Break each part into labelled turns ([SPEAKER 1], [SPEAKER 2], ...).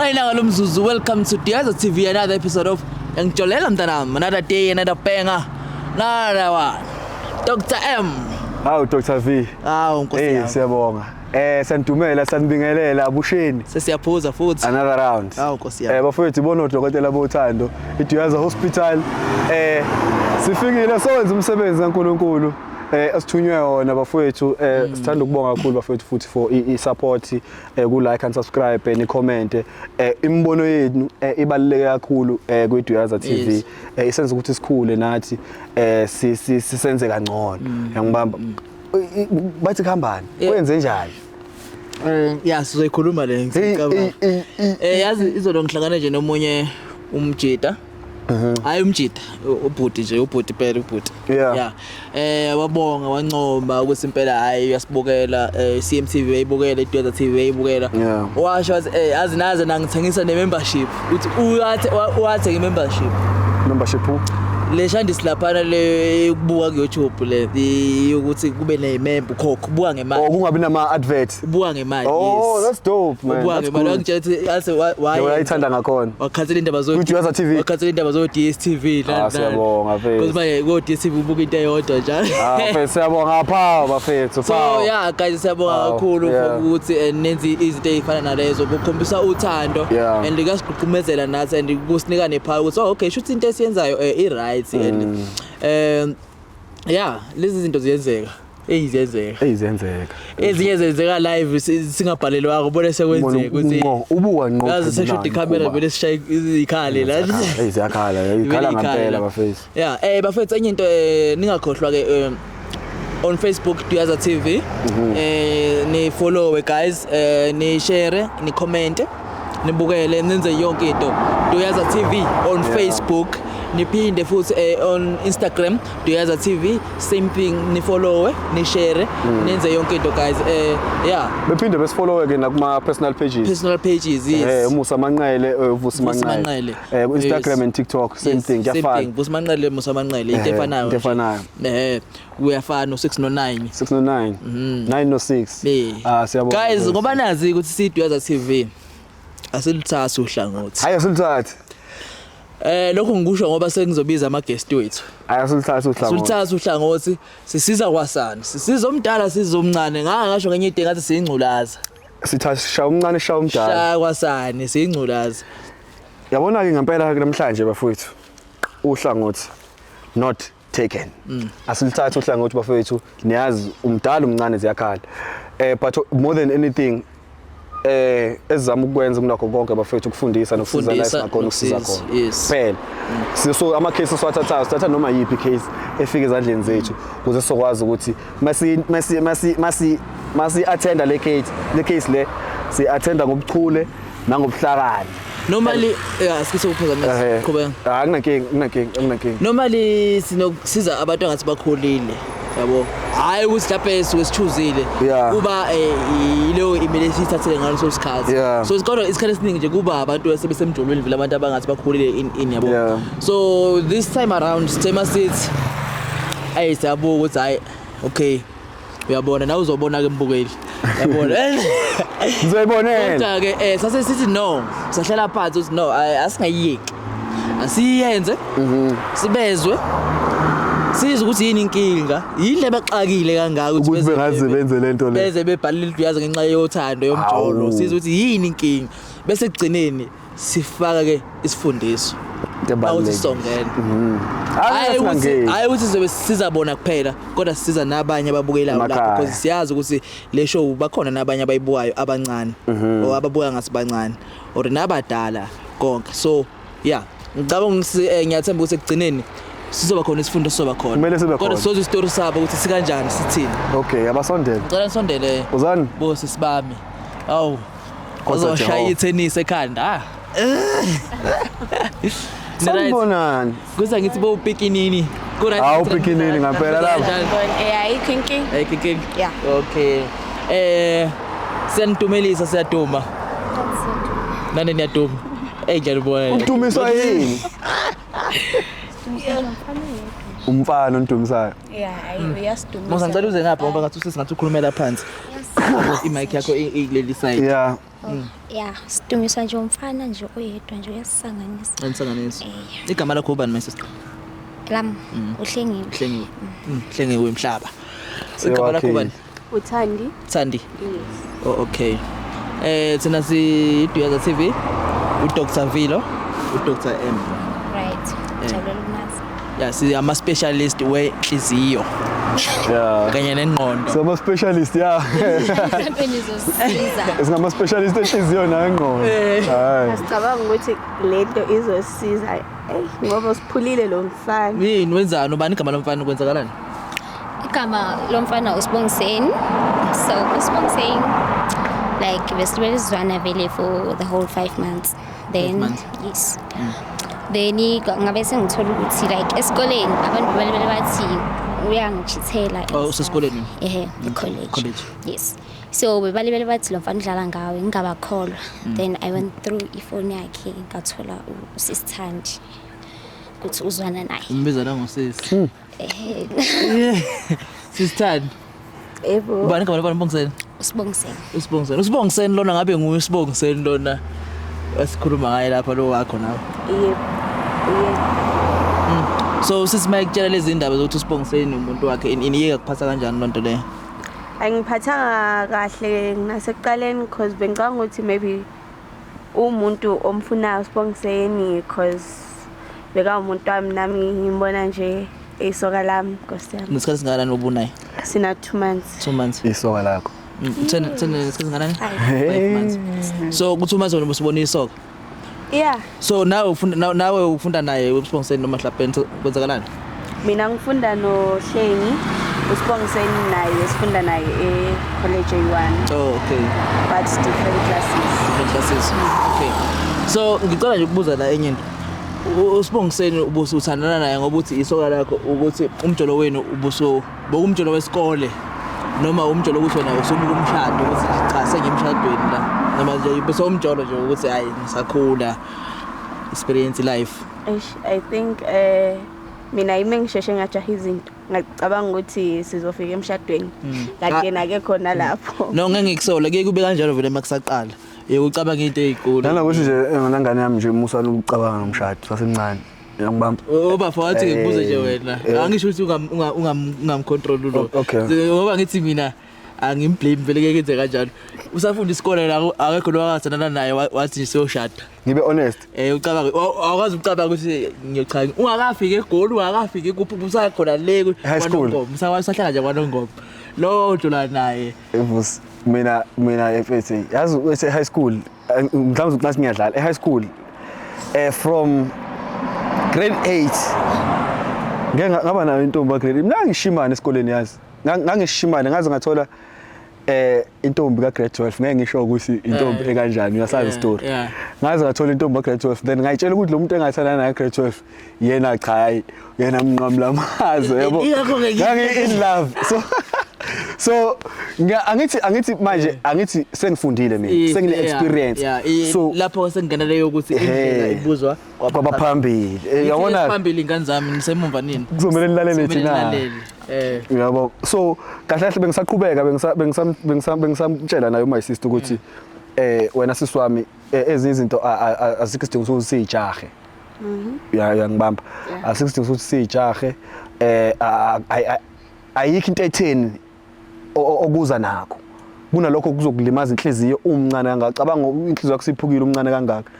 [SPEAKER 1] Right now ngalo welcome to Diazo TV, another episode of Ngijolela Mntanami, another day, another banger, another one. Dr. M.
[SPEAKER 2] Hawu Dr V.
[SPEAKER 1] Hawu nkosi
[SPEAKER 2] Hey
[SPEAKER 1] yami.
[SPEAKER 2] siyabonga. Sanidumela, sanibingelela abusheni.
[SPEAKER 1] Sesiyaphuza futhi.
[SPEAKER 2] Another round.
[SPEAKER 1] Hawu nkosi yami.
[SPEAKER 2] Bafowethu, bona odokotela bothando, iDuyaza Hospital. Sifikile sowenza umsebenzi kaNkuluNkulu. Esithunywe wona bafowethu, sithanda ukubonga kakhulu bafowethu futhi for i support, ku like and subscribe, ni comment. Imibono yenu ibaluleke kakhulu kwi Duyaza TV. Isenza ukuthi sikhule nathi, sisenze kangcono. Ngiyangibamba. Bathi kuhambani? Kwenze njani?
[SPEAKER 1] Ya, sizoyikhuluma le ngicabanga. Yazi izolo ngihlangane nje nomunye umjita. Hayi, umjita, ubhuti nje, ubhuti phela, ubhuti. Yeah. Wabonga, wancoma ukuthi impela hayi uyasibukela, CMTV uyayibukela, iDuyaza TV uyayibukela. Washo wathi azi naze nangithengisa ne-membership. Uthi uyathi wathenga i-membership.
[SPEAKER 2] Membership who?
[SPEAKER 1] Le shandisi laphana le ukubuka ku YouTube le ukuthi kube ne-member, ukhokha, ubuka ngemali.
[SPEAKER 2] Oh, kungabi nama advert.
[SPEAKER 1] Ubuka ngemali.
[SPEAKER 2] Oh,
[SPEAKER 1] yes.
[SPEAKER 2] that's dope, man.
[SPEAKER 1] Ubuka
[SPEAKER 2] That's
[SPEAKER 1] ngemali.
[SPEAKER 2] good.
[SPEAKER 1] Wangitshela ukuthi ase
[SPEAKER 2] Uyayithanda ngakhona.
[SPEAKER 1] Wakhathela indaba zo
[SPEAKER 2] Ku-Duyaza TV.
[SPEAKER 1] Wakhathela indaba zo DStv.
[SPEAKER 2] Ah, siyabonga, mfethu.
[SPEAKER 1] Because manje ko DStv ubuka into eyodwa njalo.
[SPEAKER 2] Ah, mfethu, siyabonga phawu bafethu,
[SPEAKER 1] So
[SPEAKER 2] phawu.
[SPEAKER 1] yeah guys, siyabonga kakhulu for ukuthi nenze izinto ezifana nalezo, kukhombisa uthando and kuyasigqugqumezela nathi and kusinika nepower ukuthi oh okay, shuthi into esiyenzayo i right and yeah, lezi zinto ziyenzeka. Hey, ziyenzeka.
[SPEAKER 2] Hey, ziyenzeka.
[SPEAKER 1] Ezinye zenzeka live singabhalelwanga, ubone sekwenzeka ukuthi
[SPEAKER 2] Ngqo, ubuka ngqo.
[SPEAKER 1] Yazi seshoda ikhamera, vele sishaye ikhale la.
[SPEAKER 2] Hey, ziyakhala, ikhala ngempela bafethu.
[SPEAKER 1] Yeah, bafethu, enye into, ningakhohlwa ke on Facebook Duyaza TV. Ni follow guys, ni share, ni comment, nibukele, nenze yonke into. Duyaza TV on Facebook. Niphinde futhi on Instagram Duyaza TV, same thing, ni follow, ni share, nenze yonke into guys. Yeah.
[SPEAKER 2] Bephinde besifollow ke nakuma personal pages.
[SPEAKER 1] Personal pages, yes.
[SPEAKER 2] Umusa Manqele, Vusi
[SPEAKER 1] Vusi
[SPEAKER 2] Manqele.
[SPEAKER 1] Manqele.
[SPEAKER 2] Ku Instagram and TikTok, same
[SPEAKER 1] Yes,
[SPEAKER 2] thing,
[SPEAKER 1] same
[SPEAKER 2] kuyafana.
[SPEAKER 1] thing. Vusi Manqele, Musa Manqele, into efanayo
[SPEAKER 2] Into
[SPEAKER 1] nje.
[SPEAKER 2] efanayo.
[SPEAKER 1] Kuyafana u6 no9.
[SPEAKER 2] 609 906. Ah, siyabonga.
[SPEAKER 1] Guys,
[SPEAKER 2] Mfethu.
[SPEAKER 1] ngoba nazi ukuthi siDuyaza TV asiluthathi uhlangothi.
[SPEAKER 2] Hayi, asiluthathi.
[SPEAKER 1] Lokho ngikusho ngoba sengizobiza ama guest wethu.
[SPEAKER 2] Hayi, asiluthathi uhlangothi.
[SPEAKER 1] Asiluthathi uhlangothi, sisiza kwasana. Sisiza omdala, sisiza omncane. Ngake ngasho ngenye into ngathi siyingculaza.
[SPEAKER 2] Sithatha shaya umncane, shaya umdala.
[SPEAKER 1] Shaya kwasani, siyingculaza.
[SPEAKER 2] Yabona ke ngempela ke namhlanje bafowethu, uhlangothi not taken. Asiluthathi uhlangothi bafowethu, niyazi umdala umncane ziyakhala. But more than anything, ezizama ukwenza kunakho konke bafethu, ukufundisa nokusiza la
[SPEAKER 1] Ukufundisa
[SPEAKER 2] esingakhona ukusiza
[SPEAKER 1] nokusiza,
[SPEAKER 2] khona. Phela so ama case esiwathathayo, sithatha noma yiphi case efika ezandleni zethu ukuze sizokwazi ukuthi masi attenda le case le si attenda ngobuchule nangobuhlakani.
[SPEAKER 1] Normally, yeah, sikise ukuphazamisa. Qhubeka.
[SPEAKER 2] Ah, akunankinga, akunankinga, akunankinga.
[SPEAKER 1] Normally sinokusiza abantu angathi bakhulile. Yabo. Hayi ukuthi mhlawumbe suke sithuzile. Kuba yileyo imele siyithathele ngaleso sikhathi. So kodwa isikhathi esiningi nje kuba abantu asebesemjolweni vele, abantu abangathi bakhulile in yabo. So this time around sithe masithi ayi siyabuka ukuthi hayi okay, uyabona nawe, uzobona ke mbukeli. Yabona.
[SPEAKER 2] Ngizoyibonela.
[SPEAKER 1] Kodwa ke sase sithi no, sahlala phansi ukuthi no, asingayiyeki. Asiyenze. Sibezwe. Sizwe ukuthi yini inkinga, yini lebaxakile kangaka
[SPEAKER 2] ukuthi bengaze benze lento le.
[SPEAKER 1] Beze bebhalile iDuyaza ngenxa yothando, yomjolo.
[SPEAKER 2] Hawu.
[SPEAKER 1] Sizwe ukuthi yini inkinga. Bese ekugcineni sifaka ke isifundiso.
[SPEAKER 2] Into
[SPEAKER 1] Awuthi
[SPEAKER 2] ebalulekile.
[SPEAKER 1] sizongena.
[SPEAKER 2] Hayi
[SPEAKER 1] Hayi ukuthi
[SPEAKER 2] singangeni.
[SPEAKER 1] hayi ukuthi sizobe sisiza bona kuphela, kodwa sisiza nabanye ababukelayo lapho
[SPEAKER 2] Emakhaya.
[SPEAKER 1] because siyazi ukuthi le show bakhona nabanye abayibukayo abancane or ababuka ngathi bancane or nabadala konke. So yeah, ngicabanga ukuthi ngiyathemba ukuthi ekugcineni sizoba khona isifundo, sizoba khona.
[SPEAKER 2] Kumele sibe
[SPEAKER 1] Kodwa
[SPEAKER 2] khona.
[SPEAKER 1] sizozwa isitori sabo ukuthi sikanjani, sithini.
[SPEAKER 2] Okay, abasondele.
[SPEAKER 1] Ngicela nisondele.
[SPEAKER 2] Uzani?
[SPEAKER 1] Bosisi bami. Awu.
[SPEAKER 2] Kodwa
[SPEAKER 1] Uzoshaya
[SPEAKER 2] Jehova.
[SPEAKER 1] ithenisi ekhanda. Ah. Ni right?
[SPEAKER 2] Sanibonani.
[SPEAKER 1] Kuza ngithi bo pikinini. Ku right.
[SPEAKER 2] Hawu, pikinini ngampela lapha.
[SPEAKER 3] Ayikho inkinga.
[SPEAKER 1] Ayikho inkinga.
[SPEAKER 3] Yeah.
[SPEAKER 1] Okay. Siyanidumelisa, siyaduma. Nani niyaduma. Eh, ngiyalibona.
[SPEAKER 2] Udumiswa yini? Umfana ondumisayo.
[SPEAKER 3] Yeah, ayi uyasidumisa.
[SPEAKER 1] Musa, ngicela uze ngapha ngoba ngathi usisi ngathi ukhulumela phansi. I-mic yakho ikuleli side.
[SPEAKER 2] Yeah.
[SPEAKER 4] Oh, yeah, sidumiswa nje umfana nje oyedwa nje uyasisanganisa.
[SPEAKER 1] Anisanganisa.
[SPEAKER 4] Eh.
[SPEAKER 1] Igama lakho ubani my sister?
[SPEAKER 4] Lam uHlengiwe.
[SPEAKER 1] Hlengiwe. Hlengiwe umhlaba. Igama lakho ubani?
[SPEAKER 3] Uthandi.
[SPEAKER 1] Thandi.
[SPEAKER 3] Yes.
[SPEAKER 1] Oh, okay. Thina si Duyaza TV, uDr Vilo, uDr M.
[SPEAKER 4] Right. Jabulela ukumazi.
[SPEAKER 1] Yeah, si ama specialist wenhliziyo kanye nengqondo.
[SPEAKER 2] Singama specialist, yeah.
[SPEAKER 4] Mhlawumbe nizosiza.
[SPEAKER 2] Singama specialist enhliziyo nangqondo. Hayi.
[SPEAKER 3] Asicabanga ukuthi lento izosiza. Ey, ngoba usiphulile lo mfana.
[SPEAKER 1] Yini wenzani ubani igama lomfana kwenzakalani?
[SPEAKER 4] Igama lomfana uSibongiseni. So uSibongiseni like besilibele sizwana vele for the whole 5 months. Then
[SPEAKER 1] months.
[SPEAKER 4] yes. Then ngabe sengithola ukuthi like esikoleni abantu balibele bathi uyangichithela. And
[SPEAKER 1] Oh,
[SPEAKER 4] stuff.
[SPEAKER 1] usesikoleni?
[SPEAKER 4] Ehhe, e-college.
[SPEAKER 1] College.
[SPEAKER 4] Yes. So bebalibele bathi lo mfana udlala ngawe ngingabakholwa. Then I went through ifoni yakhe ngathola usisithandi ukuthi uzwana naye.
[SPEAKER 1] Umbiza la ngosisi.
[SPEAKER 4] Ehhe,
[SPEAKER 1] Sisithandi.
[SPEAKER 3] Yebo.
[SPEAKER 1] Ubani igama lomfana uBongiseni?
[SPEAKER 4] uSibongiseni.
[SPEAKER 1] Usibongiseni. Usibongiseni lona ngabe nguye uSibongiseni lona esikhuluma ngaye lapha lo wakho nawe.
[SPEAKER 3] Yebo. Yebo.
[SPEAKER 1] So sisi mayekutshela lezi ndaba zokuthi uSibongiseni umuntu wakhe iniyeka kuphatha kanjani lonto leyo?
[SPEAKER 3] Angiphathanga kahle nasekuqaleni because bengicabanga ukuthi maybe umuntu omfunayo uSibongiseni because beka umuntu wami nami ngimbona nje isoka lami Nkosi yami.
[SPEAKER 1] Nesikhathi singakanani obunaye?
[SPEAKER 3] Sina 2 months.
[SPEAKER 1] 2 months.
[SPEAKER 2] Isoka lakho.
[SPEAKER 1] Thena nesikhathi singakanani? 5 months. So ku 2 months wena ubusibona isoka.
[SPEAKER 3] Yeah,
[SPEAKER 1] So nawe ufunda nawe ufunda naye uSibongiseni noma mhlawumbe kwenzakalani?
[SPEAKER 3] mina ngifunda noHlengi, uSibongiseni naye sifunda naye e-college A1
[SPEAKER 1] Oh, okay.
[SPEAKER 3] but different classes.
[SPEAKER 1] Different classes. Okay. So ngicela nje ukubuza la enye into. USibongiseni ubusuthandana naye ngoba uthi isoka lakho ukuthi umjolo wenu ubuso bokumjolo wesikole noma umjolo ukuthi wena usubuka umshado ukuthi cha sengimshadweni la noma nje bese umjolo nje ukuthi hayi ngisakhula experience life.
[SPEAKER 3] Eish, I think mina ime ngisheshe ngajaha izinto. Ngacabanga ukuthi sizofika emshadweni. Kanti yena ke khona lapho.
[SPEAKER 1] No ngeke ngikusola kuye kube kanjalo vele makusaqala. Yebo ucabanga into ezinkulu.
[SPEAKER 2] Nanokuthi nje nangane yami nje musa ukucabanga ngomshado sasemncane. Ngiyangibamba.
[SPEAKER 1] Oba wathi ngibuze nje wena. Angisho ukuthi ungamcontrol lo.
[SPEAKER 2] Okay.
[SPEAKER 1] Ngoba ngithi mina angimblame vele ngeke ngenze kanjalo. Usafunda isikole la akekho lo akathandana naye wathi siyoshada.
[SPEAKER 2] Ngibe honest.
[SPEAKER 1] Ucabanga awukwazi ukucabanga ukuthi ngiyocha ungakafiki eGoli ungakafiki kuphi usakhona le
[SPEAKER 2] High school.
[SPEAKER 1] KwaNongoma usahlala nje kwaNongoma. Lo ujula naye.
[SPEAKER 2] Evusi mina mfethu yazi uthi high school mhlawumbe uclass ngiyadlala e high school from grade 8 ngeke ngaba nayo intombi ka grade mina ngishimane esikoleni yazi ngangishimane ngaze ngathola intombi ka grade 12 ngeke ngisho ukuthi intombi ekanjani uyasazi story ngaze ngathola intombi ka grade 12 then ngayitshela ukuthi lo muntu engathandana naye grade 12 yena cha hayi yena mnqamla amazi yabo ngangi in love so angithi manje angithi sengifundile mina sengine experience
[SPEAKER 1] so lapho sengingena leyo ukuthi indlela ibuzwa
[SPEAKER 2] kwabaphambili yabona
[SPEAKER 1] phambili ingane zami nisemumva nini
[SPEAKER 2] kuzomela nilalele thina yabo so kahle kahle bengisaqhubeka bengisamtshela nayo my sister ukuthi wena sisi wami ezinye izinto asikho isidingo sokuthi sijahe uyangibamba asikho isidingo sokuthi sijahe ayikho into etheni okuza nakho kunalokho kuzokulimaza inhliziyo umncane kangaka cabanga inhliziyo yakho siphukile umncane kangaka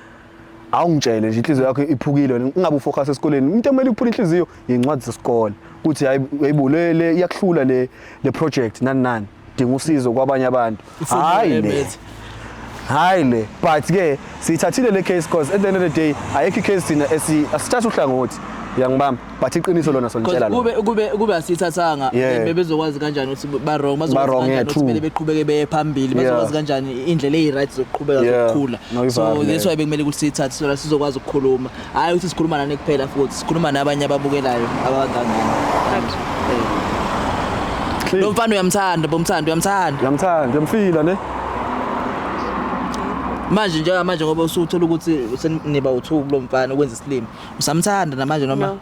[SPEAKER 2] awungitshele nje inhliziyo yakho iphukile wena ungabe ufocus esikoleni into emele iphule inhliziyo incwadi zesikole ukuthi hayi le iyakuhlula le project nani nani dinga usizo kwabanye abantu hayi le but ke siyithathile le case because at the end of the day ayikho case thina asithatha uhlangothi uyangibamba but iqiniso lona solitshela
[SPEAKER 1] lo kube asithathanga bebezokwazi kanjani ukuthi ba wrong bazokwazi kanjani ukuthi kumele beqhubeke beye phambili bazokwazi kanjani indlela eyi right zokuqhubeka zokukhula so that's why bekumele ukuthi sithathe so sizokwazi ukukhuluma hayi ukuthi sikhuluma nani kuphela futhi sikhuluma nabanye ababukelayo abangangani lo mfana uyamthanda bomthanda uyamthanda
[SPEAKER 2] uyamthanda uyamfila ne
[SPEAKER 1] manje njengamanje ngoba usuthola ukuthi seniba u2 kulo mfana ukwenza isilimo usamthanda namanje noma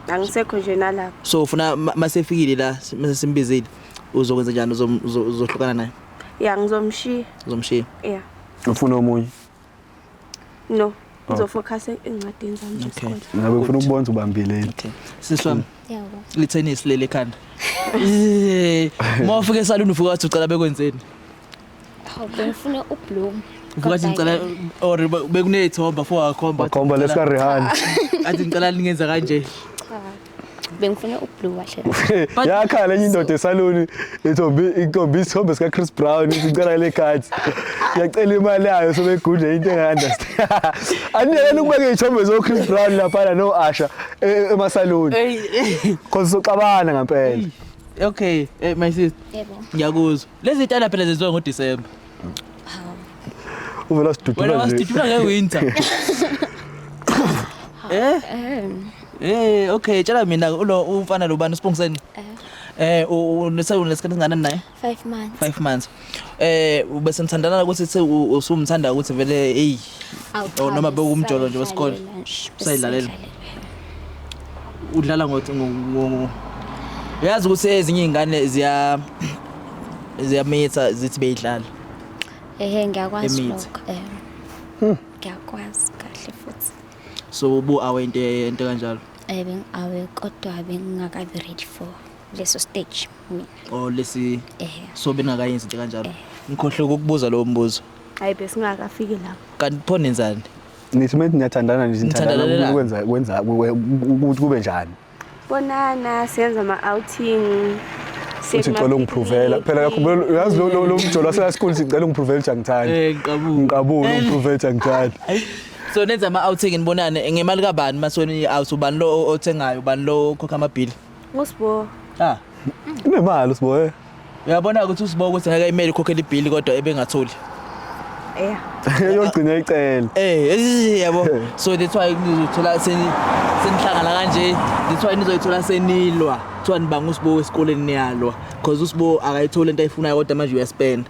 [SPEAKER 3] angisekho nje nalapho
[SPEAKER 1] so ufuna masefikile la mase simbizile uzokwenza njani uzohlukana naye
[SPEAKER 3] yeah ngizomshiya
[SPEAKER 1] uzomshiya
[SPEAKER 3] yeah
[SPEAKER 2] Ufuna omunye?
[SPEAKER 3] No, ngizofocus encwadini zami zesikole.
[SPEAKER 2] Ngabe ufuna ukubona ubambile yini?
[SPEAKER 1] Okay. Sisi wami.
[SPEAKER 4] Yebo.
[SPEAKER 1] Lithenisi leli ekhanda. Uma ufika esaluni ufika wathi ucela bekwenzeni?
[SPEAKER 4] Hawu, bengifuna ublue.
[SPEAKER 1] Ufika wathi ngicela or bekuney'thomba fo wakhomba.
[SPEAKER 2] Wakhomba lesika Rihanna.
[SPEAKER 1] Athi ngicela ningenza kanje.
[SPEAKER 4] Cha. Bengifuna ublue kahle.
[SPEAKER 2] Yakhala enye indoda esaluni ithombi intombi isithombe sika Chris Brown isicela le card. Yacela imali yayo sobegudle into enga-understand. Aniyekeni ukubeka iy'thombe zo Chris Brown laphana no Asha emasaluni. Cause soxabana ngempela.
[SPEAKER 1] Okay, my sister.
[SPEAKER 4] Yebo.
[SPEAKER 1] Ngiyakuzwa. Lezi tala phela zenziwa ngoDecember.
[SPEAKER 4] Hawu.
[SPEAKER 2] Uvela
[SPEAKER 1] Wena
[SPEAKER 2] sidudula nje.
[SPEAKER 1] wasidudula ngewinter. Eh? Okay, tshela mina ulo umfana lo bani usibongiseni. Unesikhathi singanani naye?
[SPEAKER 4] 5 months.
[SPEAKER 1] 5 months. Ubese nithandana ukuthi se usumthanda ukuthi vele hey
[SPEAKER 4] Awu,
[SPEAKER 1] noma bekumjolo nje wesikole. Usayidlalela. Udlala ngothi uyazi ukuthi ezinye izingane ziyamitha zithi beyidlala.
[SPEAKER 4] Ehe, ngiyakwazi
[SPEAKER 1] Emithi.
[SPEAKER 4] lokho. Ngiyakwazi kahle futhi.
[SPEAKER 1] So ubu awe into kanjalo.
[SPEAKER 4] Bengi-awe kodwa bengingakabi ready for leso stage mina.
[SPEAKER 1] Or lesi so bengakayenzi into kanjalo. Ngikhohle ukukubuza lo mbuzo.
[SPEAKER 3] Hayi, besingakafiki lapho.
[SPEAKER 1] Kanti pho nenzani?
[SPEAKER 2] Nithi manje niyathandana nje nithandana
[SPEAKER 1] Nithandanelani?
[SPEAKER 2] kwenza ukuthi kube njani?
[SPEAKER 3] Bonana senza ama-outing.
[SPEAKER 2] Uthi ngicela ungiprovela. Phela yakhumbula uyazi lo mjolo wase school sicela ungiprovele ukuthi angithandi.
[SPEAKER 1] Ngiqabule.
[SPEAKER 2] Ngiqabule ungiprovele ukuthi angithandi.
[SPEAKER 1] So nenza ama-outing nibonane ngemali kabani masoni out ubani lo othengayo ubani lo okhokha amabhili?
[SPEAKER 3] Ngusibo.
[SPEAKER 1] Ah,
[SPEAKER 2] Unemali usibo eh.
[SPEAKER 1] uyabona ukuthi usibo ukuthi ngeke imeli ikhokhele ibhili kodwa ebengatholi.
[SPEAKER 3] Yeah.
[SPEAKER 2] Yogcina icela.
[SPEAKER 1] Yabo. So that's why nizothola senihlangana kanje. That's why nizoyithola senilwa. Kuthiwa nibanga usibo esikoleni niyalwa because usibo akayitholi into ayifunayo kodwa manje uyaspend.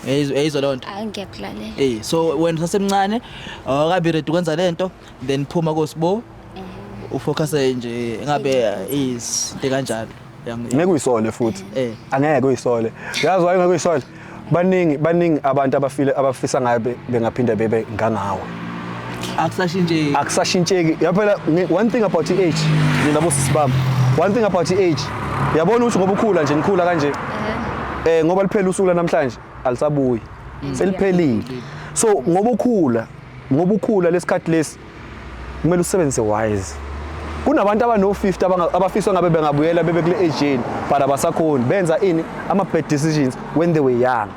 [SPEAKER 1] Eyizwa leyo nto.
[SPEAKER 4] Hayi, ngiyakulalela.
[SPEAKER 1] So wena usasemncane awukabi ready ukwenza lento then phuma kosibo ufocus nje ngabe is into kanjalo.
[SPEAKER 2] Ngeke uyisole futhi. Angeke uyisole. Uyazi why ngeke uyisole? Baningi abantu abafile abafisa ngabe bengaphinde bebe ngangawe.
[SPEAKER 1] Akusashintsheki.
[SPEAKER 2] Akusashintsheki. Yaphela one thing about age, nina bosisi bami. One thing about age. Uyabona ukuthi ngoba ukhula nje nikhula kanje. Ngoba liphela usuku namhlanje alisabuyi. Seliphelile. So ngoba ukhula lesikhathi lesi kumele usebenzise wise. Kunabantu abano 50 abafisa ngabe bengabuyela bebe kule age yeni but abasakhoni benza ini ama bad decisions when they were young.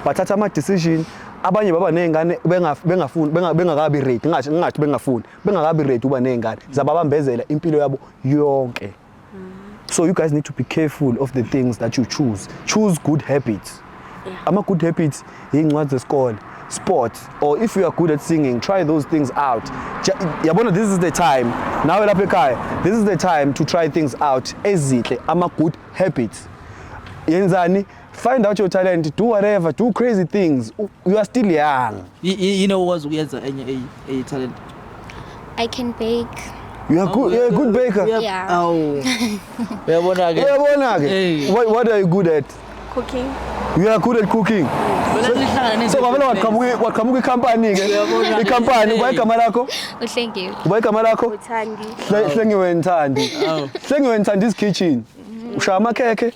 [SPEAKER 2] Bathatha ama decision abanye baba nezingane bengafuni bengakabi ready ngingathi bengafuni bengakabi ready uba nezingane zababambezela impilo yabo yonke. So you guys need to be careful of the things that you choose. Choose good habits. Ama good habits incwadi zesikole, sport, or if you are good at singing, try those things out. Yabona, this is the time. Nawe lapha ekhaya, this is the time to try things out. Ezinhle ama good habits. Yenzani? Find out your talent, do whatever, do crazy things. You are still young.
[SPEAKER 1] You know what ukuyenza enye a talent?
[SPEAKER 4] I can bake.
[SPEAKER 2] You are good, you're a good baker.
[SPEAKER 4] Yeah.
[SPEAKER 1] Awu. Uyabona ke?
[SPEAKER 2] Uyabona ke? What are you good at?
[SPEAKER 3] Cooking.
[SPEAKER 2] You are good at cooking. So ngavela waqhamuka ikhampani ke. Ikhampani uba igama lakho?
[SPEAKER 4] Uhlengiwe.
[SPEAKER 2] Uba igama lakho?
[SPEAKER 3] Uthandi.
[SPEAKER 2] Hlengiwe Nthandi. Hlengiwe Nthandi's kitchen. Ushaya amakhekhe,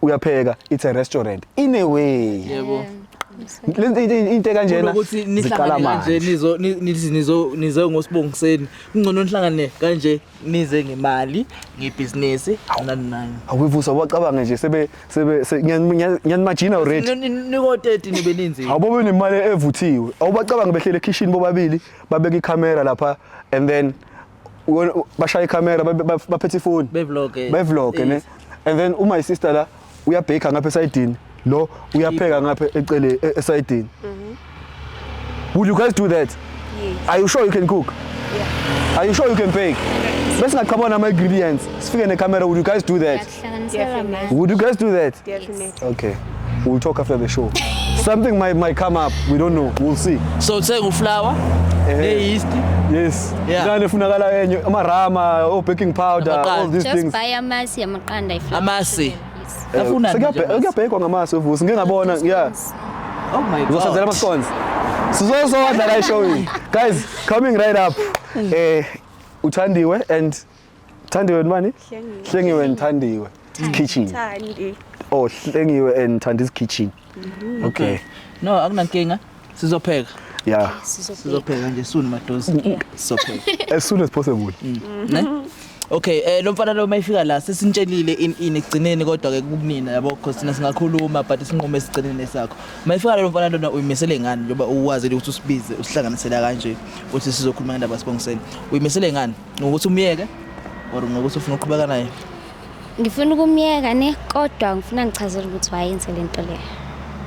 [SPEAKER 2] uyapheka, it's a restaurant. In a way.
[SPEAKER 1] Yebo.
[SPEAKER 2] Into kanjena
[SPEAKER 1] ukuthi nihlangane kanje nizo ngosibongiseni. Kungcono nihlangane kanje nize ngemali, ngebhizinisi nani nani.
[SPEAKER 2] Awuvusa wacabanga nje sebe ngiyanimagine already.
[SPEAKER 1] Niko 30 nibe ninzi.
[SPEAKER 2] Awubobe nemali evuthiwe. Awubacabanga behlele ekitchen bobabili, babeka ikhamera lapha and then bashaya ikhamera baphethe ifoni.
[SPEAKER 1] Bevlog.
[SPEAKER 2] Bevlog ne. And then uma sister la uyabheka ngapha esayidini. Lo uyapheka ngapha ecele esayidini. Would you guys do that?
[SPEAKER 3] Yes.
[SPEAKER 2] Are you sure you can cook?
[SPEAKER 3] Yeah.
[SPEAKER 2] Are you sure you can bake? Bese ngaqhamuka nama ingredients. Sifike ne camera, would you guys do that?
[SPEAKER 3] Definitely.
[SPEAKER 2] Would you guys do that?
[SPEAKER 3] Definitely.
[SPEAKER 2] Okay. We'll talk after the show. Something might come up. We don't know. We'll see.
[SPEAKER 1] So thenga uflour, ne yeast.
[SPEAKER 2] Yes.
[SPEAKER 1] Yeah.
[SPEAKER 2] Ngane funakala enye amarama, o baking powder, all these
[SPEAKER 4] Just
[SPEAKER 2] things.
[SPEAKER 4] buy amasi amaqanda iflour.
[SPEAKER 1] Amasi. Afuna
[SPEAKER 2] Sekuyabhekwa ngamasi ovusi. Ngike ngabona, yeah.
[SPEAKER 1] Oh my god.
[SPEAKER 2] Uzosenzela ama scones. Sizosodla la showing. Guys, coming right up. Uthandiwe and Thandiwe mani? Hlengiwe and Thandiwe. Kitchen.
[SPEAKER 3] Thandi.
[SPEAKER 2] Oh, Hlengiwe and Thandi's kitchen. Okay.
[SPEAKER 1] No, akunankinga. Sizopheka.
[SPEAKER 2] Yeah.
[SPEAKER 1] Sizopheka nje soon madosi. Sizopheka.
[SPEAKER 2] As soon as possible.
[SPEAKER 1] Ne? Okay, lo mfana lo mayifika la sesintshelile in ekugcineni kodwa ke kukunina yabo because thina singakhuluma but isinqumo esigcineni nesakho. Mayifika lo mfana lona uyimisele ngani njengoba uwazi ukuthi usibize usihlanganisela kanje uthi sizokhuluma ngendaba sibongiseni. Uyimisele ngani? Ngokuthi umyeke or ngokuthi ufuna ukuqhubeka naye?
[SPEAKER 4] Ngifuna ukumyeka ne kodwa ngifuna ngichazele ukuthi why yenze lento le.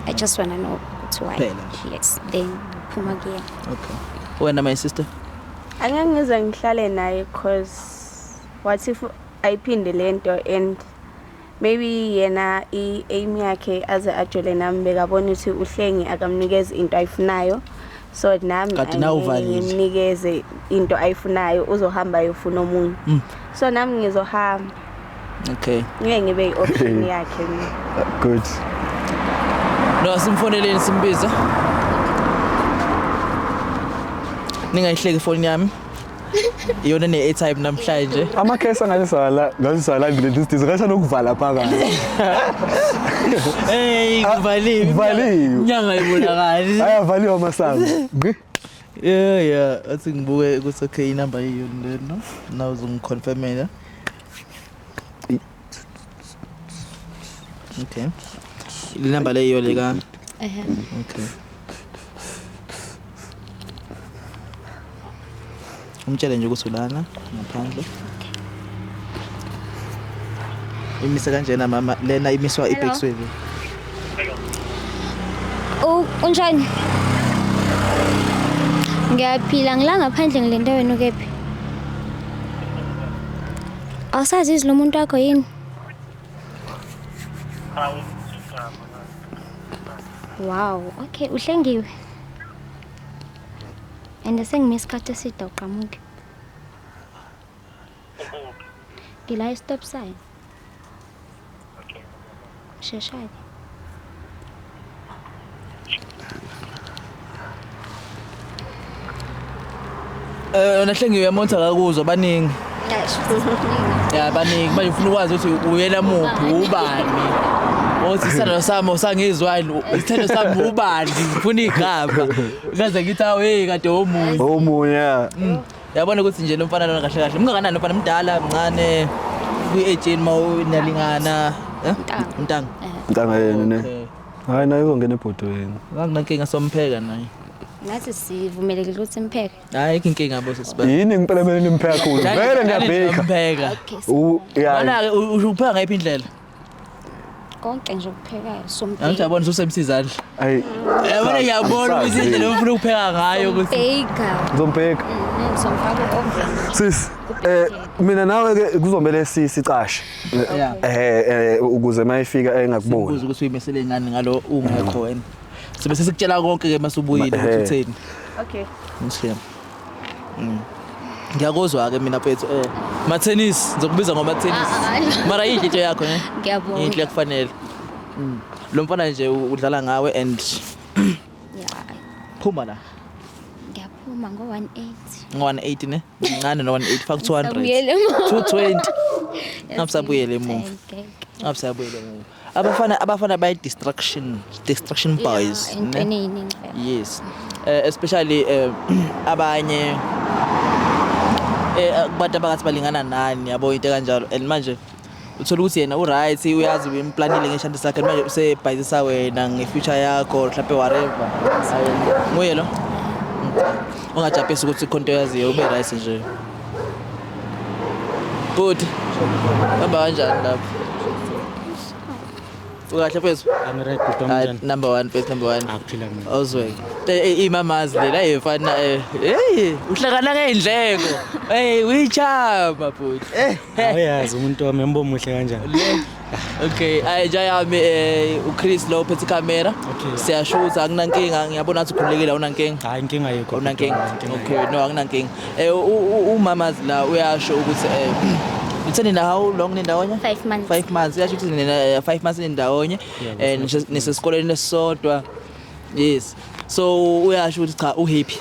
[SPEAKER 4] I just wanna know ukuthi why.
[SPEAKER 1] Kuphela.
[SPEAKER 4] Yes, then phuma kuyena.
[SPEAKER 1] Okay. Wena my sister?
[SPEAKER 3] Angeke ngize ngihlale naye cause what if ayiphinde lento and maybe yena i-aim yakhe aze ajole nami bekabona ukuthi uHlengi akamnikezi into ayifunayo, so nami
[SPEAKER 1] Kanti nawe
[SPEAKER 3] angeke
[SPEAKER 1] uvalile.
[SPEAKER 3] ngimnikeze into ayifunayo, uzohamba ayofuna omunye. So nami ngizohamba.
[SPEAKER 1] Okay.
[SPEAKER 3] Ngeke ngibe i-option yakhe mina.
[SPEAKER 2] Good.
[SPEAKER 1] No, simfoneleni simbize. Ningayihleki ifoni yami. Iyona ne-airtime namhlanje.
[SPEAKER 2] Amakhesi angasala ngasala ngile this ngasha nokuvala phakathi.
[SPEAKER 1] Hey, kuvaliwe.
[SPEAKER 2] Kuvaliwe.
[SPEAKER 1] Inyanga ibonakali.
[SPEAKER 2] Ayavaliwa amasango.
[SPEAKER 1] Yeah. Athi ngibuke ukuthi okay inamba yiyo lena. Now uzongiconfirmela. Okay. Le number leyo le ka. Okay. Umtshele nje ukuthi ulana ngaphandle. Imise kanjena mama lena imiswa ibhekisweni.
[SPEAKER 4] Oh, unjani? Ngiyaphila ngila ngaphandle ngilinde wena ukephi? Awusazi izwi lomuntu wakho yini? Wow, okay, uHlengiwe. And sengime isikhathi eside uqhamuke. Ngila i-stop sign. Shesha-ke.
[SPEAKER 1] Nahlengiwe yamonta akakuzwa baningi. Ya baningi manje ufuna ukwazi ukuthi uyena muphi ubani. Othi isithando sami usangizwani, isithando sami ubani, ngifuna igama. Ngaze ngithi awu hey kade omunye.
[SPEAKER 2] Omunye.
[SPEAKER 1] Yabona ukuthi nje lo mfana lona kahle kahle. Mngakanani lo mfana mdala mncane kwi-age yeni mawunalingana. Ntanga.
[SPEAKER 2] Ntanga yena ne. Hayi naye uzongena ebhodweni.
[SPEAKER 1] Anginankinga sompheka naye.
[SPEAKER 4] Nathi sivumelekile ukuthi simpheke.
[SPEAKER 1] Hayi ayikho inkinga yabo sesiba.
[SPEAKER 2] Yini ngempela kumele nimpheke kakhulu. Vele ngiyabheka.
[SPEAKER 1] Mpheka.
[SPEAKER 4] Okay.
[SPEAKER 2] Ya.
[SPEAKER 1] Mana ke upheka ngayiphi indlela?
[SPEAKER 4] Konke nje ukuphekayo sompheka.
[SPEAKER 1] Angithi yabona ususemsizandla.
[SPEAKER 2] Ayi.
[SPEAKER 1] Yabona ngiyabona ukuthi indlela ofuna ukupheka ngayo ukuthi
[SPEAKER 4] Bheka.
[SPEAKER 2] Uzombheka.
[SPEAKER 4] Somfaka oven.
[SPEAKER 2] Sis, mina nawe ke kuzomele sicashe. Ukuze mayifika engakuboni.
[SPEAKER 1] Sibuze ukuthi uyimisele ngani ngalo ungekho wena. Sibe sesikutshela konke ke masubuyile ukuthi utheni.
[SPEAKER 3] Okay.
[SPEAKER 1] Ngishiyam. Ngiyakuzwa ke mina mfethu Matennis ngizokubiza ngoMatennis. Mara yinhle into yakho ne?
[SPEAKER 4] Ngiyabonga.
[SPEAKER 1] Inhle kufanele. Lo mfana nje udlala ngawe and
[SPEAKER 4] yeah.
[SPEAKER 1] Phuma la.
[SPEAKER 4] Ngiyaphuma ngo 180.
[SPEAKER 1] Ngo 180 ne? Ngane no 180 faka 200. 220. Ngapsabuyele emuva. Ngapsabuyele emuva. Abafana by distraction boys. Yes. Especially abanye kubantu abakathi balingana nani yabo into kanjalo and manje uthola ukuthi yena uright uyazi uyimplanile ngeshandi sakhe manje usebhayisisa wena ngefuture yakho mhlawumbe whatever. Nguye lo ungajabhisi ukuthi khonto yaziyo ube right nje. Good. Hamba kanjani lapho? Ukahle mfethu?
[SPEAKER 5] I'm right bhuti wami.
[SPEAKER 1] Number 1 mfethu, number 1.
[SPEAKER 5] Akuphila mina.
[SPEAKER 1] Awuzweke. Imamazi lela efana hey uhlakana ngeindleko. Hey uyichama bhuti.
[SPEAKER 5] Awuyazi umuntu wami embo muhle kanjani.
[SPEAKER 1] Okay, ayi yami uChris lo uphethe camera. Siyashutha akunankinga ngiyabona ukuthi ukhululekile awunankinga.
[SPEAKER 5] Hayi inkinga ayikho.
[SPEAKER 1] Awunankinga. Okay, no akunankinga. Umamazi la uyasho ukuthi utheni na how long nindawonye?
[SPEAKER 4] 5 months.
[SPEAKER 1] 5 months. Uyasho ukuthi nina 5 months nindawonye and nisesikoleni esisodwa. Yes. So uyasho ukuthi cha, uhappy.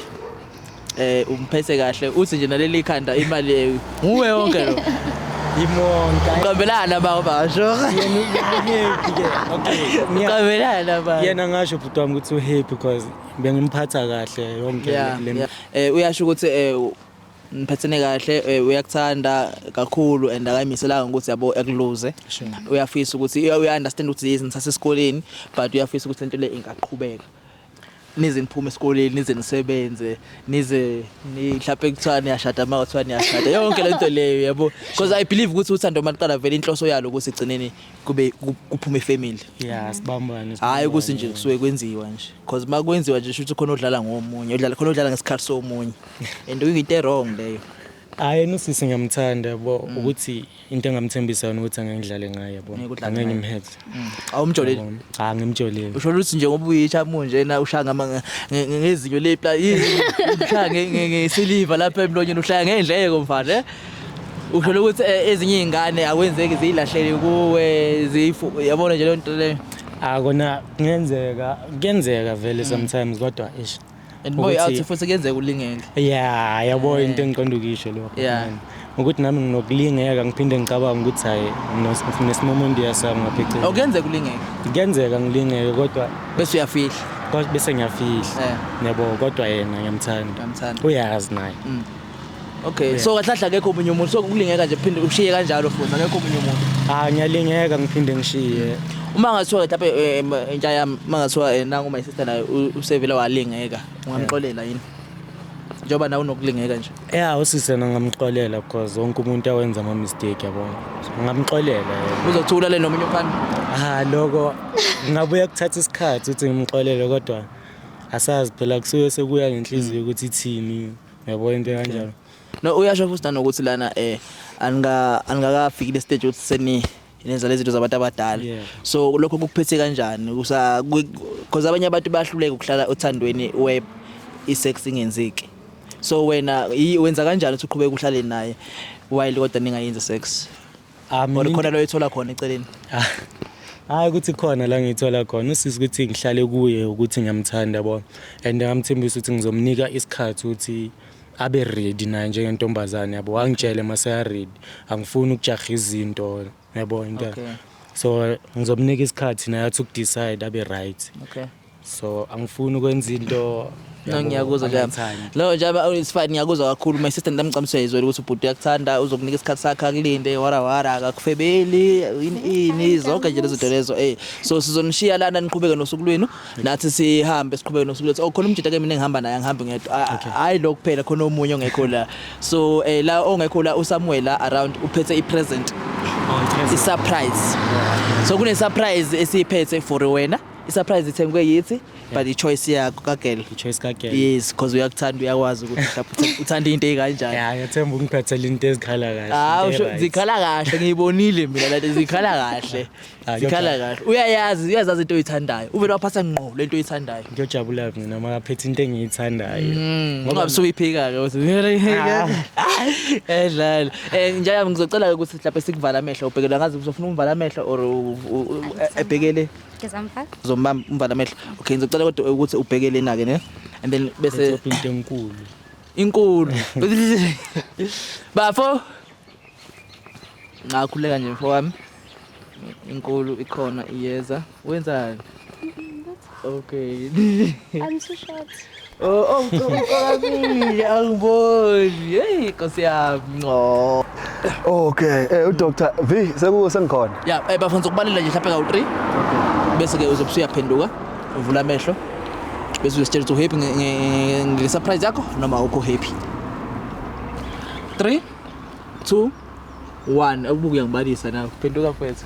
[SPEAKER 1] Umphethe kahle, uthi nje naleli khanda imali nguwe yonke lo.
[SPEAKER 5] Imonka.
[SPEAKER 1] Uqambelana ba basho.
[SPEAKER 5] Yena happy ke. Okay.
[SPEAKER 1] Uqambelana ba.
[SPEAKER 5] Yena ngasho bhuti wami ukuthi uhappy because bengimphatha kahle yonke le
[SPEAKER 1] Uyasho ukuthi niphethene kahle, uyakuthanda kakhulu and akayimiselanga ukuthi yabo ekuluze. Uyafisa ukuthi uya understand ukuthi yizi nisase esikoleni, but uyafisa ukuthi lento le ingaqhubeka. Nize niphume esikoleni, nize nisebenze, nize ni mhlawumbe kuthiwa niyashada, uma kuthiwa niyashada, yonke lento leyo, yabo, because I believe ukuthi uthando maliqala vele inhloso yalo ukuthi egcineni kube kuphume ifamily.
[SPEAKER 5] Yeah, sibambane.
[SPEAKER 1] Hayi ukuthi nje kusuke kwenziwa nje, because uma kwenziwa nje shuthi khona odlala ngomunye, odlala khona, odlala ngesikhathi somunye, and kuyinto e-wrong leyo.
[SPEAKER 5] Hayi, yena usisi ngiyamthanda, yabo, ukuthi into engamthembisa yona ukuthi angeke ngidlale ngaye, yabo.
[SPEAKER 1] Ngeke udlale
[SPEAKER 5] Angeke
[SPEAKER 1] ngaye.
[SPEAKER 5] ngimhethe.
[SPEAKER 1] Awumjoleli?
[SPEAKER 5] Cha, ngimjoleli.
[SPEAKER 1] Usho ukuthi nje ngoba uyichamu njena ushaya ngezinyo lepla, ushaya ngesiliva lapha emlonyeni, ushaya ngendleko mfana, eh? Usho ukuthi ezinye izingane akwenzeki ziyilahlele kuwe, zifu, yabona nje leyo nto leyo.
[SPEAKER 5] Ah, kona kungenzeka, kuyenzeka vele sometimes, kodwa ish.
[SPEAKER 1] And boy
[SPEAKER 5] Ukuthi-
[SPEAKER 1] out futhi kuyenzeka ulingeke.
[SPEAKER 5] Yeah, yabo, into engiqonda ukuyisho lokho. Man. Ukuthi nami nginokulingeka, ngiphinde ngicabanga ukuthi hayi, ngesimomondiya sami ngapha eceleni.
[SPEAKER 1] Okuyenzeka ulingeke.
[SPEAKER 5] Kuyenzeka ngilingeke, kodwa
[SPEAKER 1] bese uyafihla.
[SPEAKER 5] Kodwa bese ngiyafihla. Yabo, kodwa yena ngiyamthanda.
[SPEAKER 1] Uyamthanda.
[SPEAKER 5] Uyazi naye.
[SPEAKER 1] Okay, so kahle kahle akekho omunye umuntu, so ukulingeka nje phinde ushiye kanjalo futhi akekho omunye umuntu.
[SPEAKER 5] Ah, ngiyalingeka ngiphinde ngishiye.
[SPEAKER 1] Uma ngathiwa mhlawumbe intsha yami, uma ngathiwa nangu my sister naye usevele walingeka, ungamxolela yini? Njengoba nawe unokulingeka nje.
[SPEAKER 5] Yeah, usisi yena ngamxolela because wonke umuntu awenza ama mistake, yabo. Ngamxolela yena.
[SPEAKER 1] Uzothula le nomunye umfana.
[SPEAKER 5] Ah, lokho ngabuya kuthatha isikhathi ukuthi ngimxolele, kodwa asazi phela, kusuke sekuya ngenhliziyo ukuthi ithini, yabo, into kanjalo.
[SPEAKER 1] No, uyasho futhi nanokuthi lana aninga aningakafiki le stage ukuthi seni nenza lezi zinto zabantu abadala. So lokho kukuphethe kanjani? Kusa because abanye abantu bayahluleka ukuhlala othandweni where isex ingenzeki. So wena wenza kanjani ukuthi uqhubeke uhlale naye while kodwa ningayenzi sex?
[SPEAKER 5] Ah,
[SPEAKER 1] Or
[SPEAKER 5] mina
[SPEAKER 1] khona lo oyithola khona eceleni?
[SPEAKER 5] Hayi, ukuthi khona la ngiyithola khona usisi, ukuthi ngihlale kuye ukuthi ngiyamthanda, yabo, and ngamthembisa ukuthi ngizomnika isikhathi ukuthi abe ready naye njengentombazane, yabo, angitshele mase ready. Angifuni ukujaha izinto, yabo, into. So ngizomnika isikhathi naye athi ukudecide abe right. So angifuni ukwenza into,
[SPEAKER 1] No,
[SPEAKER 5] yabo,
[SPEAKER 1] ngiyakuzwa nje.
[SPEAKER 5] angayithandi.
[SPEAKER 1] Lo nje it's fine, ngiyakuzwa kakhulu. My sister ndamcamswa izolo ukuthi ubhuti uyakuthanda, uzokunika isikhathi sakhe, akulinde, wara wara, akakufebeli, ini ini, zonke nje lezo zinto lezo. So sizonishiya lana niqhubeke nosuku lwenu, nathi sihambe siqhubeke nosuku lwethu. Oh, khona umjita ke mina engihamba naye, angihambi ngedwa. Hayi, lo kuphela, khona omunye ongekho la. So la ongekho la uSamuel la around uphethe i-present.
[SPEAKER 5] Oh, i-present.
[SPEAKER 1] I-surprise. So kune surprise esiyiphethe for wena. I-surprise ithengwe yithi, but i-choice yakho kagel.
[SPEAKER 5] I-choice kagel.
[SPEAKER 1] Yes, because uyakuthanda, uyakwazi ukuthi mhlawumbe uthanda into ekanjani.
[SPEAKER 5] Ya, ngiyathemba ungiphathele into ezikhala kahle.
[SPEAKER 1] Ah,
[SPEAKER 5] into
[SPEAKER 1] usho
[SPEAKER 5] e-right.
[SPEAKER 1] zikhala kahle, ngiyibonile mina lento, zikhala kahle.
[SPEAKER 5] Ah,
[SPEAKER 1] Zikhala kahle. Uyayazi, uyazazi into oyithandayo. Uvele waphatha ngqo lento oyithandayo.
[SPEAKER 5] Ngiyojabula mina uma ngaphethe into engiyithandayo.
[SPEAKER 1] Ngoba usuyiphika ke uthi. Edlala. Njalo ngizocela ukuthi mhlawumbe sikuvala amehlo, ubhekele, ngazi uzofuna umvala amehlo or ebhekele.
[SPEAKER 4] Ngizamfaka.
[SPEAKER 1] Uzombamba umvala amehlo. Okay, ngizocela kodwa ukuthi ubhekele na ke, ne? And then bese
[SPEAKER 5] Bese into enkulu.
[SPEAKER 1] Inkulu. Bafo. Ngakhuleka nje mfo wami. Inkulu ikhona iyeza. Wenzani? Okay.
[SPEAKER 4] I'm too short.
[SPEAKER 1] Oh, kabili angiboni. Hey, Nkosi yami. Oh.
[SPEAKER 2] Okay, uDr V sekuwo sengikhona.
[SPEAKER 1] Ya, bafo, ngizokubalela nje mhlawumbe kawu 3. Bese ke uzobe usuyaphenduka, uvula amehlo. Bese uzositshela ukuthi uhappy nge surprise yakho noma awukho happy. 3 2 1. Ubuke, uyangibalisa na. Phenduka mfethu.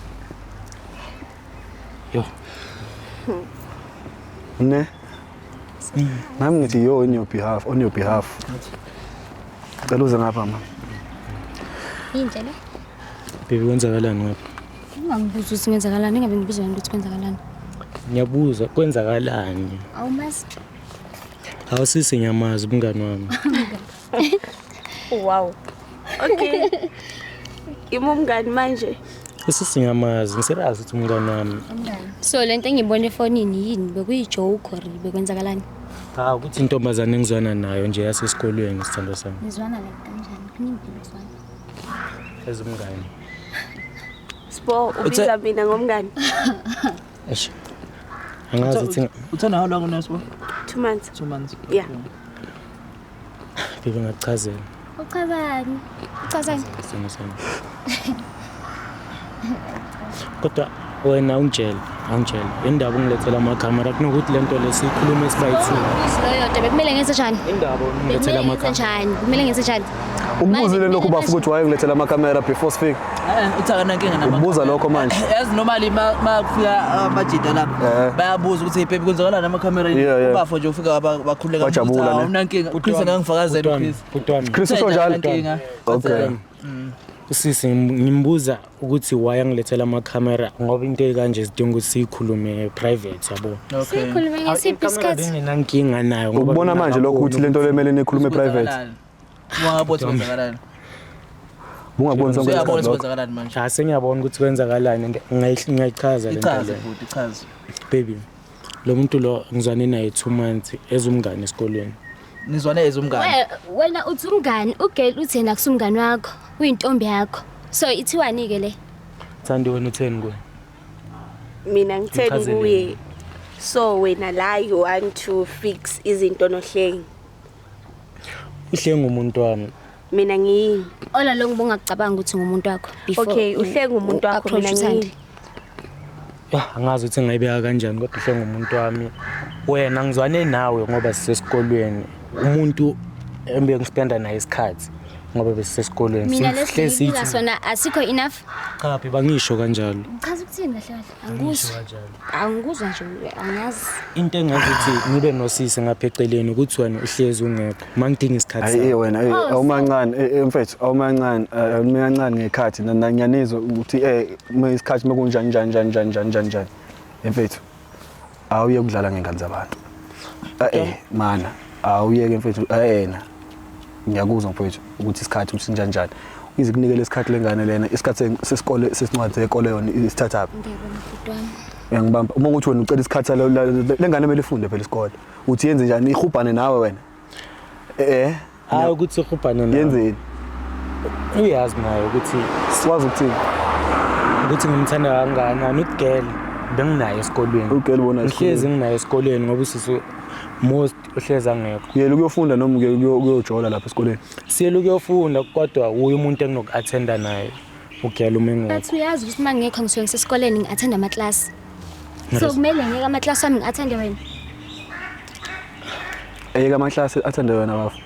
[SPEAKER 5] Yo.
[SPEAKER 2] Ne? Nami ngithi yo on your behalf, on your behalf. Cela uze ngapha, ma.
[SPEAKER 4] Yinhle le.
[SPEAKER 5] Baby, kwenzakalani ngapha?
[SPEAKER 4] Ungangibuza ukuthi kwenzakalani, ingabe ngibuza wena ukuthi kwenzakalani.
[SPEAKER 5] Ngiyabuza, kwenzakalani?
[SPEAKER 4] Awumazi.
[SPEAKER 5] Awusisi, ngiyamazi umngani wami.
[SPEAKER 3] Wow. Okay. Imumngani manje.
[SPEAKER 5] Usisi ngiyamazi, ngiserious ukuthi umngane wami.
[SPEAKER 4] So lento engiyibona efonini yini, bekuyi-joke or bekwenzakalani?
[SPEAKER 5] Cha, ukuthi intombazane engizwana nayo nje yasesikolweni, sithando sami.
[SPEAKER 4] Nizwana like kanjani? Kuningi phela ukuzwana.
[SPEAKER 5] Ezumngane.
[SPEAKER 3] Sbo, ubiza mina ngomngani.
[SPEAKER 5] Eish. Angazi ukuthi
[SPEAKER 1] Uthanda how long now, Sbo?
[SPEAKER 3] 2 months.
[SPEAKER 1] 2 months.
[SPEAKER 3] Yeah.
[SPEAKER 5] Baby, ngakuchazela.
[SPEAKER 4] Uchazani? Uchazani?
[SPEAKER 5] Sithando sami. Kodwa wena ungitshele, angitshele. Indaba ungilethela amakhamera kunokuthi lento lesikhulume sibayi-two.
[SPEAKER 4] Leyo nto bekumele ngenze njani?
[SPEAKER 5] Indaba ungilethela
[SPEAKER 4] Bekumele ngenze
[SPEAKER 5] amakhamera.
[SPEAKER 4] njani? Kumele ngenze njani?
[SPEAKER 2] Ukubuzile lokhu bafu ukuthi wayengilethela amakhamera before sifike?
[SPEAKER 1] Uthi akanankinga nama.
[SPEAKER 2] Ukubuza lokho manje.
[SPEAKER 1] Yazi normally ma kufika amajita la bayabuza ukuthi, "Hey baby, kwenzakalani amakhamera?" Ubafo nje ufika bakhululeka.
[SPEAKER 2] Wajabula, ne?
[SPEAKER 1] Awunankinga. Chris angangifakazela, Chris.
[SPEAKER 5] Bhuti wami.
[SPEAKER 2] Chris usho njalo?
[SPEAKER 1] Inkinga.
[SPEAKER 2] Okay.
[SPEAKER 5] Usisi ngimbuza ukuthi why angilethela amakhamera, ngoba into ekanje zidinga ukuthi siyikhulume private, yabo.
[SPEAKER 4] Sikhulume ngesiphi isikhathi?
[SPEAKER 5] Benginenankinga nayo ngoba
[SPEAKER 2] Ukubona manje lokho ukuthi lento lemele nikhulume private.
[SPEAKER 1] Wangabona kwenzakalani?
[SPEAKER 2] Ungakuboni sonke
[SPEAKER 1] Uyabona
[SPEAKER 2] isikhathi lokho.
[SPEAKER 1] kwenzakalani manje?
[SPEAKER 5] Cha, sengiyabona ukuthi kwenzakalani and ngingayichaza le nto
[SPEAKER 1] Ichaze
[SPEAKER 5] le.
[SPEAKER 1] futhi, ichaze.
[SPEAKER 5] Baby, lo muntu lo ngizwane naye 2 months ezumngane esikolweni.
[SPEAKER 1] Nizwane ezumngane.
[SPEAKER 4] Wena uthi umngani, ugirl uthi yena akusumngani wakho, uyintombi yakho. So ithiwani-ke le?
[SPEAKER 5] Thandi, wena utheni kuye?
[SPEAKER 3] Mina ngitheni
[SPEAKER 5] Ngichazele.
[SPEAKER 3] kuye? So wena la you want to fix izinto noHlengi.
[SPEAKER 5] Uhlenga umuntu wami.
[SPEAKER 3] Mina ngiyini?
[SPEAKER 4] Ola lo ngibungakucabanga ukuthi ngumuntu wakho before
[SPEAKER 3] Okay, uHlenga umuntu wakho,
[SPEAKER 4] u-approach
[SPEAKER 3] mina
[SPEAKER 4] uThandi.
[SPEAKER 3] ngiyini?
[SPEAKER 5] Ya, angazi ukuthi ngayibeka kanjani, kodwa uhlenga umuntu wami. Wena ngizwane nawe ngoba sisesikolweni. Umuntu embe ngispenda naye isikhathi ngoba besisesikolweni.
[SPEAKER 4] Mina
[SPEAKER 5] Sihlezi
[SPEAKER 4] lesinika
[SPEAKER 5] sithi-
[SPEAKER 4] sona asikho enough.
[SPEAKER 5] Cha, babe, angisho kanjalo.
[SPEAKER 4] Chaza ukuthini kahle kahle? Angikuzwa. Angikuzwa nje, angazi.
[SPEAKER 5] Into engathi ngibe nosisi ngapha eceleni ukuthi wena uhlezi ungekho uma ngidinga isikhathi
[SPEAKER 2] Hayi,
[SPEAKER 5] sami.
[SPEAKER 2] wena, awumancane, mfethu, awumancane, awumancane ngekhathi ngiyanizwa ukuthi uma isikhathi mekunjani njani njani njani njani njani njani. Mfethu, awuye ukudlala ngengane zabantu. Mana, awuyeke mfethu, yena. Ngiyakuzwa mfethu ukuthi isikhathi ukuthi njani njani. Ize kunikele isikhathi lengane lena, isikhathi sesikole, sesincwadi sekole, yona isithathaphi?
[SPEAKER 4] Ngiyabona, bhuti wami.
[SPEAKER 2] Uyangibamba uma ukuthi wena ucela isikhathi lengane, kumele ifunde phela isikole. Uthi yenze njani, ihubhane nawe wena?
[SPEAKER 5] Hayi ukuthi ihubhane nawe.
[SPEAKER 2] Yenzeni?
[SPEAKER 5] Uyazi naye ukuthi
[SPEAKER 2] Siwazi ukuthini?
[SPEAKER 5] Ukuthi ngimthanda kangakanani ugirl benginaye esikolweni.
[SPEAKER 2] Ugirl bona
[SPEAKER 5] Ngihlezi
[SPEAKER 2] esikolweni.
[SPEAKER 5] nginaye esikolweni ngoba usisi most uhlezi angekho.
[SPEAKER 2] Uyela ukuyofunda noma ukuyojola lapha esikoleni?
[SPEAKER 5] Siyela ukuyofunda, kodwa uye umuntu enginoku-attenda naye ugirl uma engekho.
[SPEAKER 4] But uyazi ukuthi uma ngingekho ngisuke ngisesikoleni ngi-attenda amaklasi. So kumele ngiyeke amaklasi wami ngi-attende wena?
[SPEAKER 2] Eyeka amaklasi athande wena, bafu?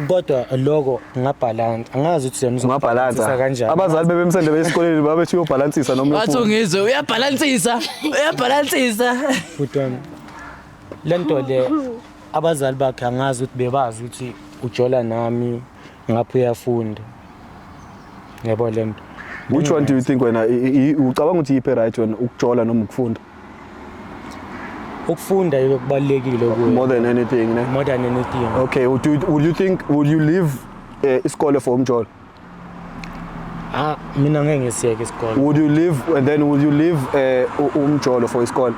[SPEAKER 5] Kodwa loko ngingabhalansa, angazi ukuthi yena
[SPEAKER 2] Ungabhalansa?
[SPEAKER 5] uzobhalansisa kanjani.
[SPEAKER 2] Abazali bebemsende besikoleni babethi uyobhalansisa noma
[SPEAKER 1] Wathi
[SPEAKER 2] uyofunda.
[SPEAKER 1] ungizwe uyabhalansisa. Uyabhalansisa.
[SPEAKER 5] Bhuti wami, le nto le abazali bakhe angazi ukuthi bebazi ukuthi ujola nami ngapho uyafunda, yabo le nto.
[SPEAKER 2] Which one do you think wena ucabanga ukuthi yiphi right wena, ukujola noma ukufunda?
[SPEAKER 5] Ukufunda yiko kubalulekile kuye.
[SPEAKER 2] More than anything, ne?
[SPEAKER 5] More than anything.
[SPEAKER 2] Okay, would you think, would you leave isikole for umjolo?
[SPEAKER 5] Ah, mina ngeke ngisiyeke isikole.
[SPEAKER 2] Would you leave and then would you leave umjolo for isikole?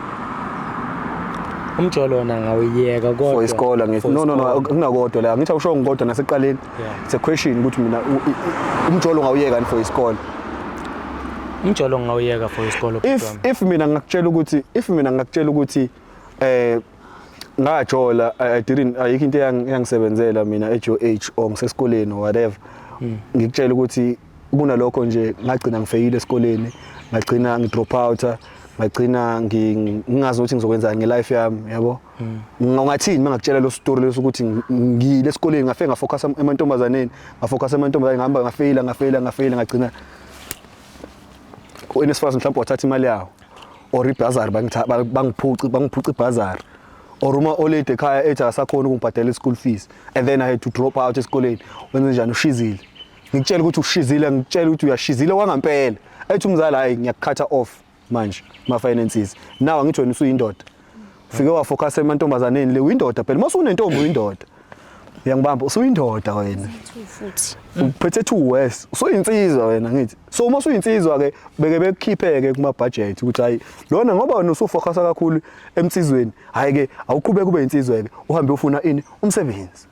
[SPEAKER 5] Umjolo wona ngawuyeka, kodwa
[SPEAKER 2] For isikole ngithi.
[SPEAKER 5] For
[SPEAKER 2] No,
[SPEAKER 5] isikole.
[SPEAKER 2] kunakodwa la. Ngithi awusho ngikodwa nasekuqaleni. It's a question ukuthi mina umjolo ungawuyeka for isikole?
[SPEAKER 5] Umjolo ngawuyeka for isikole, bhuti
[SPEAKER 2] If
[SPEAKER 5] wami.
[SPEAKER 2] If mina ngakutshela ukuthi ngajola, I didn't, ayikho into eyangisebenzela mina at your age or ngisesikoleni or whatever, ngikutshela ukuthi kunalokho nje ngagcina ngifeyile esikoleni, ngagcina ngidrop out, ngagcina ngingazi ukuthi ngizokwenzani ngelife yami, yabo, ungathini mangakutshela lo story leso ukuthi ngile esikoleni ngafike ngafocus emantombazaneni, ngafocus emantombazaneni, ngahamba ngafeyila, ngafeyila, ngafeyila, ngagcina u-NSFAS mhlawumbe wathatha imali yawo or ibhazari, bangiphuca ibhazari, or uma olady ekhaya ethi akasakhona ukungibhadela i-school fees and then I had to drop out esikoleni, wenze njani? Ushizile, ngikutshela ukuthi ushizile, ngikutshela ukuthi uyashizile kwangampela, ethi umzali, "Hayi, ngiyakukhatha off manje ma-finances now." Angithi wena usuyindoda, ufike wafocus emantombazaneni, le uyindoda phela, mase unentombi uyindoda. Uyangibamba, usuyindoda wena.
[SPEAKER 4] Futhi.
[SPEAKER 2] Uphethe 2 worse. Usuyinsizwa wena ngithi. So uma usuyinsizwa ke beke bekukhipheke kuma budget ukuthi hayi lona ngoba wena usufocusa kakhulu emsizweni, hayi ke awuqhubeke ube insizwa ke, uhambe ufuna ini umsebenzi.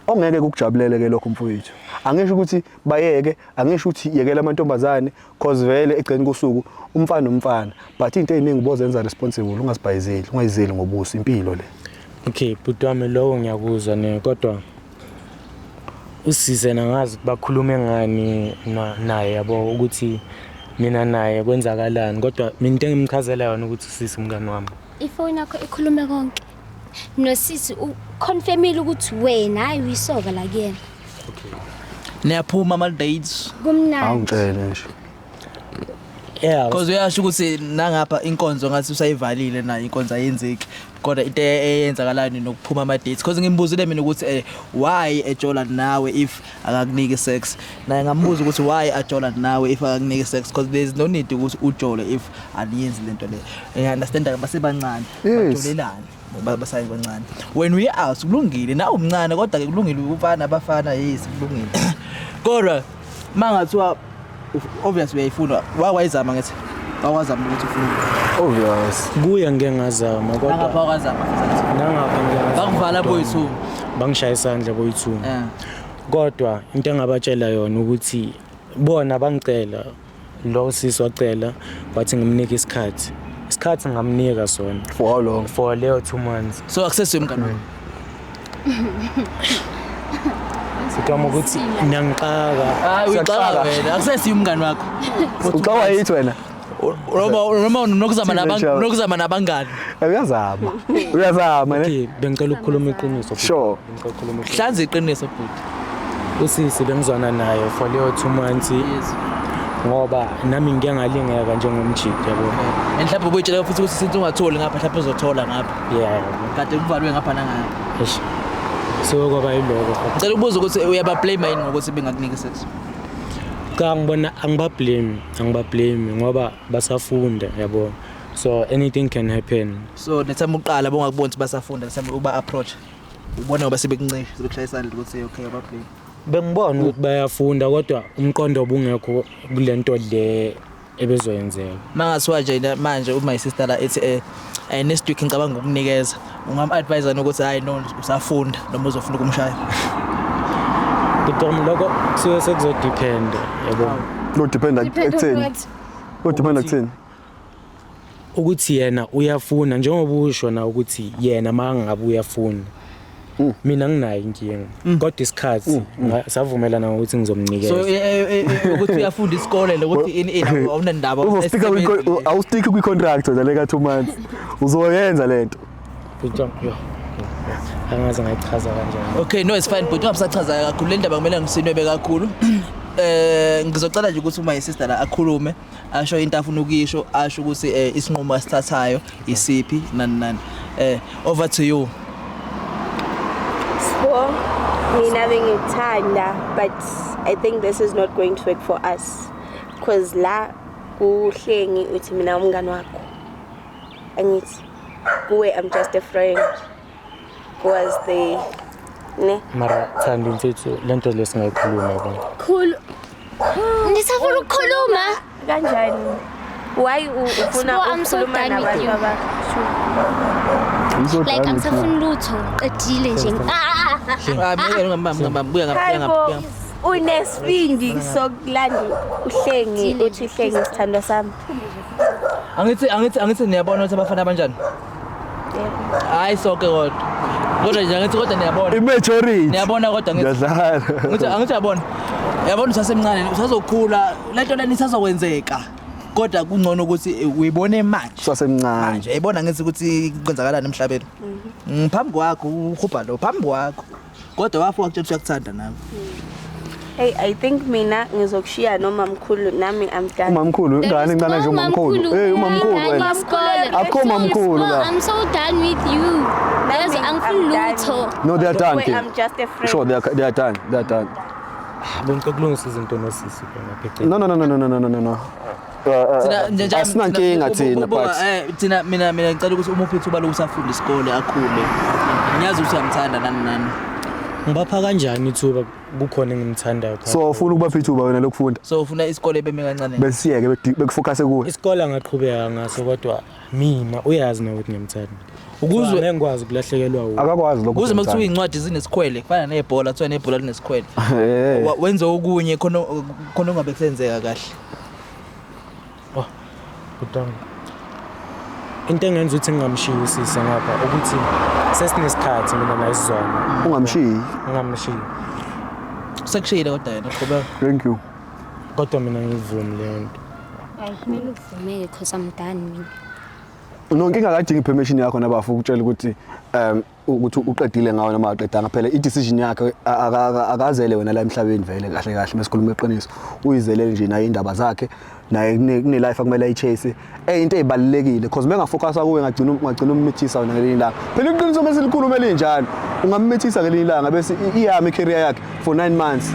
[SPEAKER 2] Ongeke kukujabulele ke lokho mfowethu. Angisho ukuthi bayeke, angisho ukuthi yekela amantombazane cause vele egceni kosuku umfana umfana, but into eziningi bozenza responsible, ungazibhayizeli, ungayizeli ngobuso impilo le.
[SPEAKER 5] Okay, bhuti wami, lowo ngiyakuzwa ne, kodwa usise nangazi ukuthi bakhulume ngani naye yabo, ukuthi mina naye kwenzakalani, kodwa mina into engimchazela yona ukuthi usisi umngani wami.
[SPEAKER 4] Ifoni yakho ikhulume konke. Nosisi uconfirmile ukuthi wena hayi uyisoka la kuyena.
[SPEAKER 5] Okay.
[SPEAKER 1] Niyaphuma ama dates.
[SPEAKER 4] Kumnandi.
[SPEAKER 2] Awungitshele nje.
[SPEAKER 5] Yeah.
[SPEAKER 1] Because uyasho ukuthi nangapha inkonzo ngathi usayivalile nayo inkonzo ayenzeki. Kodwa into eyenzakalayo nokuphuma ama dates, because ngimbuzile mina ukuthi why ejola nawe if akakuniki sex. Naye ngambuza ukuthi why ajola nawe if akakuniki sex, because there is no need ukuthi ujole if aniyenzi lento le. I understand basebancane, bajolelana basayi bancane. When we out kulungile na umncane, kodwa ke kulungile ukufana abafana, yes kulungile. Kodwa mangathiwa obviously uyayifuna, wawayizama ngithi wawazama ukuthi ufune.
[SPEAKER 2] Obvious.
[SPEAKER 5] Kuye ngeke ngazama, kodwa
[SPEAKER 1] nangapha wazama futhi.
[SPEAKER 5] Nangapha ngeke ngazama.
[SPEAKER 1] Bakuvala boyi-2.
[SPEAKER 5] Bangishaya isandla boyi-2. Kodwa into engabatshela yona ukuthi bona bangicela, lo sisi wacela wathi ngimnike isikhathi. Isikhathi ngamnika sona.
[SPEAKER 2] For how long?
[SPEAKER 5] For leyo 2 months.
[SPEAKER 1] So akusesiwe umngani wakho.
[SPEAKER 5] Sithoma ukuthi niyangixaka.
[SPEAKER 1] Hayi uyixaka wena, akusesiwe umngani wakho.
[SPEAKER 2] Uxakwa yithi wena?
[SPEAKER 1] Noma nokuzama nokuzama nabangani.
[SPEAKER 2] Uyazama. Uyazama ne?
[SPEAKER 5] Okay, bengicela ukukhuluma iqiniso.
[SPEAKER 2] Sure.
[SPEAKER 5] Bengicela ukukhuluma iqiniso.
[SPEAKER 1] Hlanza iqiniso bhuti.
[SPEAKER 5] Usisi bengizwana naye for leyo 2 months.
[SPEAKER 1] Yes.
[SPEAKER 5] Ngoba nami ngike ngalingeka njengomjidi yabo.
[SPEAKER 1] And mhlawumbe ubuyitshela futhi ukuthi since ungatholi ngapha mhlawumbe uzothola ngapha.
[SPEAKER 5] Yeah.
[SPEAKER 1] Kade kuvalwe ngapha nangapha.
[SPEAKER 5] Eish. So kwaba yiloko.
[SPEAKER 1] Ngicela ukubuza ukuthi uyaba blame yini ngokuthi bengakuniki sex?
[SPEAKER 5] Cha, ngibona angiba blame ngoba basafunda yabo. So anything can happen.
[SPEAKER 1] So nethemba uqala bongakuboni ukuthi basafunda, nethemba uba approach. Ubona ngoba sebekuncisha, sebekushaya isandla ukuthi okay aba blame.
[SPEAKER 5] Bengibona ukuthi bayafunda kodwa umqondo obungekho kulento le ebezoyenzeka.
[SPEAKER 1] Mangathiwa nje manje uma my sister la ethi next week ngicabanga ukukunikeza, ungam-advise ukuthi hayi no usafunda noma uzofuna ukumshaya?
[SPEAKER 5] Kodwa lokho kusuke sekuzodepend yabo.
[SPEAKER 2] Lo depend ekutheni. Lo depend ekutheni.
[SPEAKER 5] Ukuthi yena uyafuna, njengoba usho na ukuthi yena mangabe uyafuna. Mina nginayo inkinga kodwa isikhathi savumelana ngokuthi ngizomnikeza.
[SPEAKER 1] So ukuthi uyafunda isikole lokuthi ini ini awunandaba.
[SPEAKER 2] Uzosticka awustick kwi contract wena le ka 2 months. Uzoyenza lento.
[SPEAKER 5] Yo. Angaze ngayichaza kanjani.
[SPEAKER 1] Okay, no, it's fine, but ungabisachaza kakhulu le ndaba, kumele ngisinwebe kakhulu. Ngizocela nje ukuthi uma sister la akhulume, asho into afuna ukuyisho, asho ukuthi isinqumo asithathayo isiphi nani nani. Over to you.
[SPEAKER 3] So, mina bengikuthanda, but I think this is not going to work for us. Because la kuhlengi uthi mina umngani wakho. Angithi kuwe I'm just a friend. Was the ne?
[SPEAKER 5] Mara Thandi mfethu, lento lesingayikhuluma yabo.
[SPEAKER 4] Khulu. Nisafuna ukukhuluma?
[SPEAKER 3] Kanjani? Why ufuna ukukhuluma nabantu abashu?
[SPEAKER 4] Like angisafuni lutho, qedile nje.
[SPEAKER 1] Ah, mina ngambamba ngambamba buya ngapha.
[SPEAKER 3] Unesibindi sokulanda uhlengi uthi uhlengi sithandwa sami.
[SPEAKER 1] Angithi niyabona ukuthi abafana abanjani? Hayi sonke kodwa. Kodwa nje angithi kodwa niyabona.
[SPEAKER 2] I-majority.
[SPEAKER 1] Niyabona kodwa ngithi.
[SPEAKER 2] Ngiyadlala.
[SPEAKER 1] Angithi uyabona. Yabona usasemncane usazokhula lento leni isazokwenzeka. Kodwa kungcono ukuthi uyibone manje.
[SPEAKER 2] Usasemncane.
[SPEAKER 1] Manje uyayibona ngithi ukuthi kwenzakalani emhlabeni. Phambi kwakho uhubha lo phambi kwakho. Kodwa wafuka kutshela ukuthi uyakuthanda nawe.
[SPEAKER 3] Hey, I think mina ngizokushiya noma mkhulu nami I'm done.
[SPEAKER 2] Umamkhulu, ingane incane nje umamkhulu. Hey umamkhulu wena. Akukho mamkhulu la.
[SPEAKER 4] I'm so done with you. Yazi angifuni lutho.
[SPEAKER 2] No, they are done.
[SPEAKER 3] Wait, I'm just a friend.
[SPEAKER 2] Sure, they are done. They are done.
[SPEAKER 5] Bengicela ukulungisa izinto nosisi khona phecelezi.
[SPEAKER 2] No, no, no, no, no, no, no, no, no. Asinankinga thina, but
[SPEAKER 1] thina mina ngicela ukuthi umuphe ithuba lokuthi afunde isikole akhule. Ngiyazi ukuthi uyamthanda nani nani.
[SPEAKER 5] Ngibapha kanjani ithuba kukhona engimthandayo phakathi?
[SPEAKER 2] So ufuna ukubapha ithuba wena lokufunda?
[SPEAKER 1] So ufuna isikole beme kancane.
[SPEAKER 2] Besiyeke bekufocus kuwe.
[SPEAKER 5] Isikole angaqhubeka ngaso, kodwa mina uyazi na ukuthi ngiyamthanda.
[SPEAKER 1] Ukuzwe
[SPEAKER 5] Angeke ngikwazi ukulahlekelwa wuye.
[SPEAKER 2] Akakwazi lokho.
[SPEAKER 1] Kuze makuthiwa iy'ncwadi zinesikhwele, kufana nebhola, kuthiwa nebhola linesikhwele.
[SPEAKER 2] Eh.
[SPEAKER 1] Wenze okunye khona khona ongabe kusenzeka kahle.
[SPEAKER 5] Oh, bhuti. Into engenza ukuthi ngingamshiyi usisi ngapha ukuthi sesinesikhathi mina naye sizwana.
[SPEAKER 2] Ungamshiyi.
[SPEAKER 5] Ngingamshiyi.
[SPEAKER 1] Sekushiyile kodwa yena, qhubeka.
[SPEAKER 2] Thank you.
[SPEAKER 5] Kodwa mina ngivumi leyo nto.
[SPEAKER 4] Hayi, kumele uvumeke because I'm done mina.
[SPEAKER 2] No, inkinga akadingi permission yakho nabafu ukutshela ukuthi ukuthi uqedile ngawo noma aqedanga. Phela i-decision yakhe akazele wena la emhlabeni vele, kahle kahle mesikhuluma iqiniso, uyizelele nje naye indaba zakhe, naye kune life akumele ayichase, into ezibalulekile, because mengafocusa kuwe ngagcina ummithisa wena ngelinye ilanga. Phela iqiniso mesilikhuluma elinjalo, ungammithisa ngelinye ilanga bese iyami career yakhe for 9 months.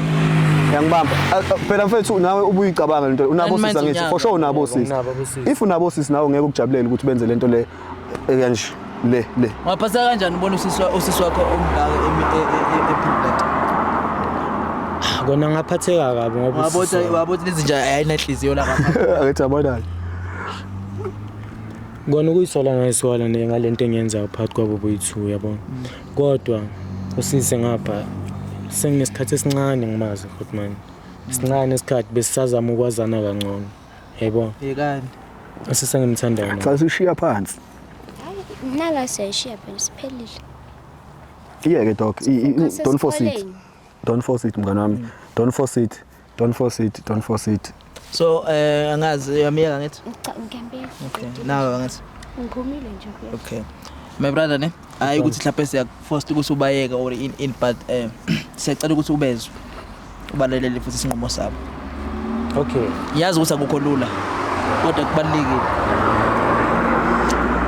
[SPEAKER 2] Yangibamba. Phela mfethu, nawe ubuyicabanga lento, unabo
[SPEAKER 1] 9
[SPEAKER 2] sisi,
[SPEAKER 1] months,
[SPEAKER 2] angithi?
[SPEAKER 1] unyaka.
[SPEAKER 2] For sure unabo
[SPEAKER 5] Yebo,
[SPEAKER 2] sisi.
[SPEAKER 5] nginabo abosisi.
[SPEAKER 2] If unabo sisi, nawe ngeke ukujabulele ukuthi benze lento le ekanje le le.
[SPEAKER 1] Waphatheka kanjani ubona usisi wakho omngaka e-pregnant?
[SPEAKER 5] Kona ngaphatheka kabi ngoba usisi wami.
[SPEAKER 1] Wabona lezi nje ayinahliziyo la ngapha.
[SPEAKER 2] Akithi yabona.
[SPEAKER 5] Kona ukuyisola ngayisola ne ngalento engiyenzayo phakathi kwabo boyi-two, yabona, kodwa usisi ngapha senginesikhathi esincane ngimazi futhi manje sincane isikhathi besisazama ukwazana kangcono, yebo.
[SPEAKER 1] Yekani.
[SPEAKER 5] Usisi engimthandayo mina.
[SPEAKER 2] Sasishiya phansi.
[SPEAKER 4] Hayi, nala siyayishiya phela, siphelile.
[SPEAKER 2] Iyeke, dog.
[SPEAKER 4] Focus
[SPEAKER 2] Don't force it.
[SPEAKER 4] esikoleni.
[SPEAKER 2] Don't force it, mngani wami. Don't force it, don't force it, don't force it.
[SPEAKER 1] So angazi, uyamiyeka ngithi?
[SPEAKER 4] Cha, ngiyambeka.
[SPEAKER 1] Okay. Nawe angathi.
[SPEAKER 3] Ngiphumile nje kuye.
[SPEAKER 1] Okay. My brother, ne? Hayi ukuthi mhlawumbe siyakuforce ukuthi ubayeke or in but siyacela ukuthi ubezwe. Ubalalele futhi isinqumo sabo.
[SPEAKER 5] Okay.
[SPEAKER 1] Ngiyazi ukuthi akukho lula, kodwa kubalulekile.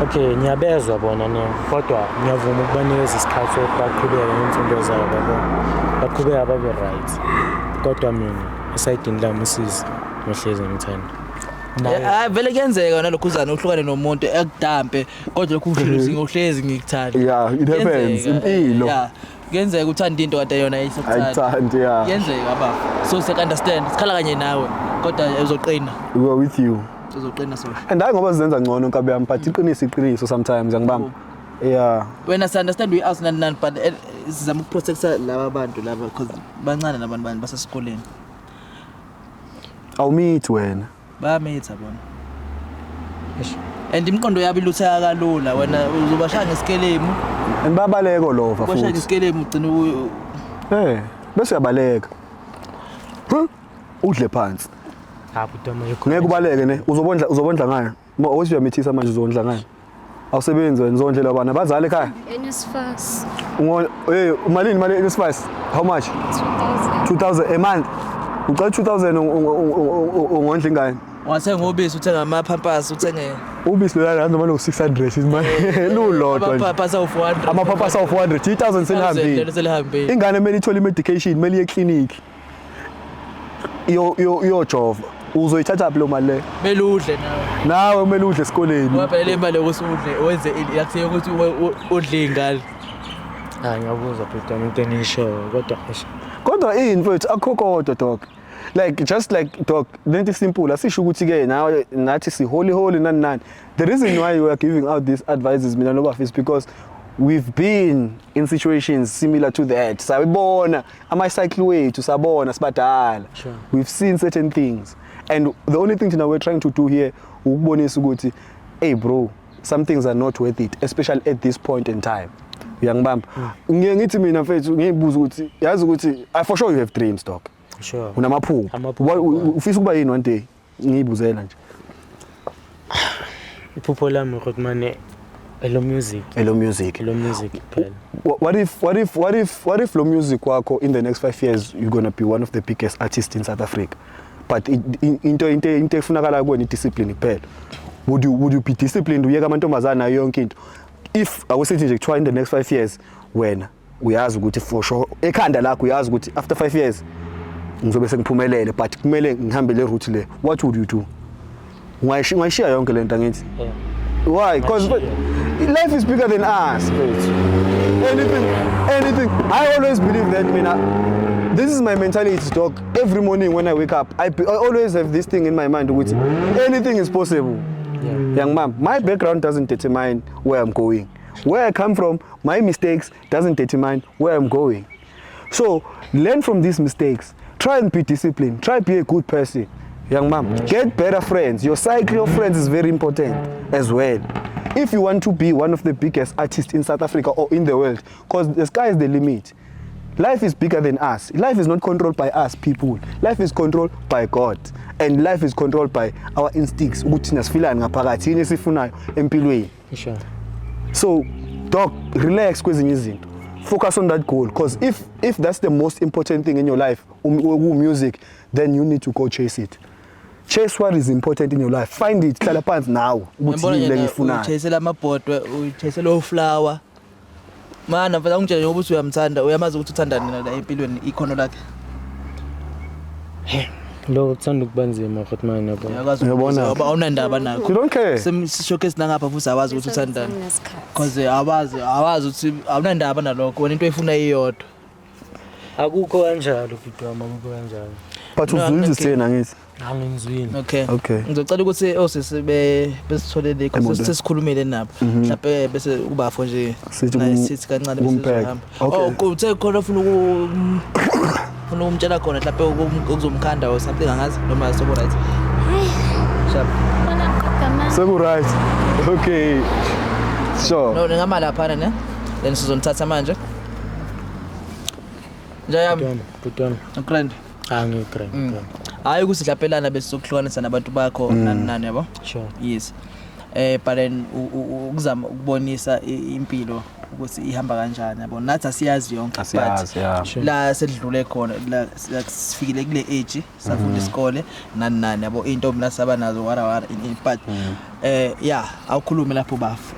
[SPEAKER 5] Okay, ngiyabezwa bona ne, kodwa ngiyavuma ukubanikeza isikhathi sokuthi baqhubeke ngemfundo zabo, yabo, baqhubeke babe right, kodwa mina esayidini lami usisi ngohlezi ngimthanda. Naye-
[SPEAKER 1] Hayi, vele kuyenzeka nalokhuzana uhlukane nomuntu ekudampe, kodwa lokhu uhlezi ngohlezi ngikuthanda.
[SPEAKER 2] Yeah, it happens.
[SPEAKER 1] Kuyenzeka,
[SPEAKER 2] Impilo.
[SPEAKER 1] Yeah. Kuyenzeka uthanda into kade yona ayisekuthanda.
[SPEAKER 2] Ayikuthandi, yeah.
[SPEAKER 1] Kuyenzeka, baba. So siya understand. Sikhala kanye nawe, kodwa uzoqina.
[SPEAKER 2] We are with you.
[SPEAKER 1] Uzoqina so.
[SPEAKER 2] And hayi ngoba sizenza ngcono, nkabi yami, but iqiniso iqiniso sometimes, angibamba. Yeah.
[SPEAKER 1] Wena si understand we us nani nani, but sizama ukuprotecta laba bantu laba because bancane labantu, bantu basesikoleni.
[SPEAKER 2] Awumithi wena.
[SPEAKER 1] Bayamitha bona.
[SPEAKER 5] Eish.
[SPEAKER 1] And imiqondo yabo ilutheka kalula, wena uzobashaya ngesikelemu.
[SPEAKER 2] And babaleka lova
[SPEAKER 1] Ubashaya
[SPEAKER 2] futhi.
[SPEAKER 1] ngesikelemu ugcina
[SPEAKER 2] Bese uyabaleka. Huh? Udle phansi.
[SPEAKER 5] Ha, bhuti wami, ayikho.
[SPEAKER 2] Ngeke ubaleke ne, uzobondla ngayo. Uma awuthi uyamithisa manje, uzondla ngayo. Awusebenzi wena, uzondlela abantu abazali ekhaya.
[SPEAKER 4] NSFAS.
[SPEAKER 2] Hey, malini mali NSFAS? How much?
[SPEAKER 4] 2000.
[SPEAKER 2] 2000 a month. Ucela 2000 ungondla ingane.
[SPEAKER 1] Wathenga ubisi, uthenga ama-pampers, uthenge
[SPEAKER 2] Ubisi loyana noma lo 600 imali lulodwa nje.
[SPEAKER 1] ama-pampers awu-400.
[SPEAKER 2] Ama-pampers awu 400, 3000 selihambile.
[SPEAKER 1] Selihambile.
[SPEAKER 2] Ingane kumele ithole i-medication, kumele iye clinic. Iyo iyo iyojova. Uzoyithatha phi lo mali le?
[SPEAKER 1] Kumele udle nawe.
[SPEAKER 2] Nawe kumele udle esikoleni.
[SPEAKER 1] Ngoba phela le mali yokuthi udle wenze ini, yakuthi ukuthi udle ingane.
[SPEAKER 5] Hayi, ngiyakuzwa bhuti wami into eniyishoyo, kodwa eish.
[SPEAKER 2] Kodwa ini mfethu, akukho kodwa, dog. Like, just like, dog, lento simple, asisho ukuthi ke nawe nathi si holy holy nani nani. The reason why we are giving out these advices, mina noBafi, is because we've been in situations similar to that. Sabona ama cycle wethu, sabona sibadala. We've seen certain things, and the only thing thina we're trying to do here ukubonisa ukuthi, hey bro, some things are not worth it, especially at this point in time. Uyangibamba? Ngiye ngithi mina mfethu, ngiyibuza ukuthi, yazi ukuthi I for sure you have dreams, dog.
[SPEAKER 5] Sure.
[SPEAKER 2] Unamaphupho.
[SPEAKER 5] Amaphupho.
[SPEAKER 2] Ufisa ukuba yini one day? Ngiyibuzela nje.
[SPEAKER 5] Iphupho lami ukuthi mane elo music.
[SPEAKER 2] Elo music.
[SPEAKER 5] Elo music phela.
[SPEAKER 2] What if lo music wakho, in the next 5 years you're going to be one of the biggest artists in South Africa, but into efunakala kuwena i-discipline kuphela? Would you be disciplined, uyeka amantombazana nayo yonke into, if akusithi nje kuthiwa in the next 5 years wena uyazi ukuthi for sure ekhanda lakho uyazi ukuthi after 5 years ngizobe sengiphumelele, but kumele ngihambe le route le? What would you do? Ungayishiya yonke lento, angithi?
[SPEAKER 5] Yeah.
[SPEAKER 2] Why? Because
[SPEAKER 5] Ngayishiya.
[SPEAKER 2] life is bigger than us, mfethu. Anything, anything. I always believe that, mina, this is my mentality, dog. Every morning when I wake up, I always have this thing in my mind ukuthi anything is possible. Young man, my background doesn't determine where I'm going. Where I come from, my mistakes doesn't determine where I'm going. So learn from these mistakes. Try and be disciplined. Try be a good person. Young man, get better friends. Your cycle of friends is very important as well. If you want to be one of the biggest artists in South Africa or in the world, because the sky is the limit. Life is bigger than us. Life is not controlled by us people. Life is controlled by God. And life is controlled by our instincts. Ukuthi thina sifilani ngaphakathi, yini esifunayo empilweni. So, dog, relax kwezinye izinto. Focus on that goal, because if that's the most important thing in your life, music, then you need to go chase it. Chase what is important in your life. Find it. Hlala phansi nawe ukuthi
[SPEAKER 1] Uyabona
[SPEAKER 2] yini
[SPEAKER 1] nje
[SPEAKER 2] lengiyifunayo.
[SPEAKER 1] Uchasela amabhodwe, uchasela oflower. Mana mfana, ungitshele ngoba uthi uyamthanda, uyamazi ukuthi uthandani la empilweni, ikhono lakhe.
[SPEAKER 5] Lokho kuthanda ukuba nzima, Hotman, yabo.
[SPEAKER 1] Uyakwazi
[SPEAKER 2] Uyabona?
[SPEAKER 1] ngoba awunandaba nakho.
[SPEAKER 2] You don't care.
[SPEAKER 1] Sishowcase nangapha futhi awazi ukuthi uthandani.
[SPEAKER 4] Nginesikhathi.
[SPEAKER 1] Because awazi ukuthi awunandaba nalokho, wena into oyifuna iyodwa.
[SPEAKER 5] Akukho kanjalo, bhuti wami, akukho kanjalo.
[SPEAKER 2] But
[SPEAKER 1] No,
[SPEAKER 2] uzwile
[SPEAKER 1] okay.
[SPEAKER 2] sithena ngithi.
[SPEAKER 5] Angizwile.
[SPEAKER 1] Okay.
[SPEAKER 2] Okay.
[SPEAKER 1] Ngizocela ukuthi osisi besitholele
[SPEAKER 2] Emoto.
[SPEAKER 1] because sesikhulumile nabo. Mhlawumbe bese ubafo nje
[SPEAKER 2] Sithi
[SPEAKER 1] naye sithi kancane bese
[SPEAKER 2] ukumpheka.
[SPEAKER 1] sizohamba.
[SPEAKER 2] Okay.
[SPEAKER 1] Oh, kuthe khona ufuna ukumtshela khona mhlawumbe okuzomkhanda or something, angazi noma sobo right. Sharp.
[SPEAKER 4] Bona ngiqoqa manje.
[SPEAKER 2] Seku right. Okay. Sure.
[SPEAKER 1] No, ningama laphana ne. Then sizonithatha manje. Njayami,
[SPEAKER 5] Bhuti wami, bhuti wami.
[SPEAKER 1] Grand.
[SPEAKER 5] Angigrand.
[SPEAKER 1] Hayi ukuthi dlaphelana bese sokuhlukanisa nabantu bakho nani nani, yabo. Yes. But then ukuzama ukubonisa impilo ukuthi ihamba kanjani, yabo. Nathi asiyazi yonke, but
[SPEAKER 2] Asiyazi, yeah.
[SPEAKER 1] La sedlule khona la sifikile kule age, safunda isikole nani nani, yabo, into mina saba nazo wara wara but yeah, awukhulume lapho bafu.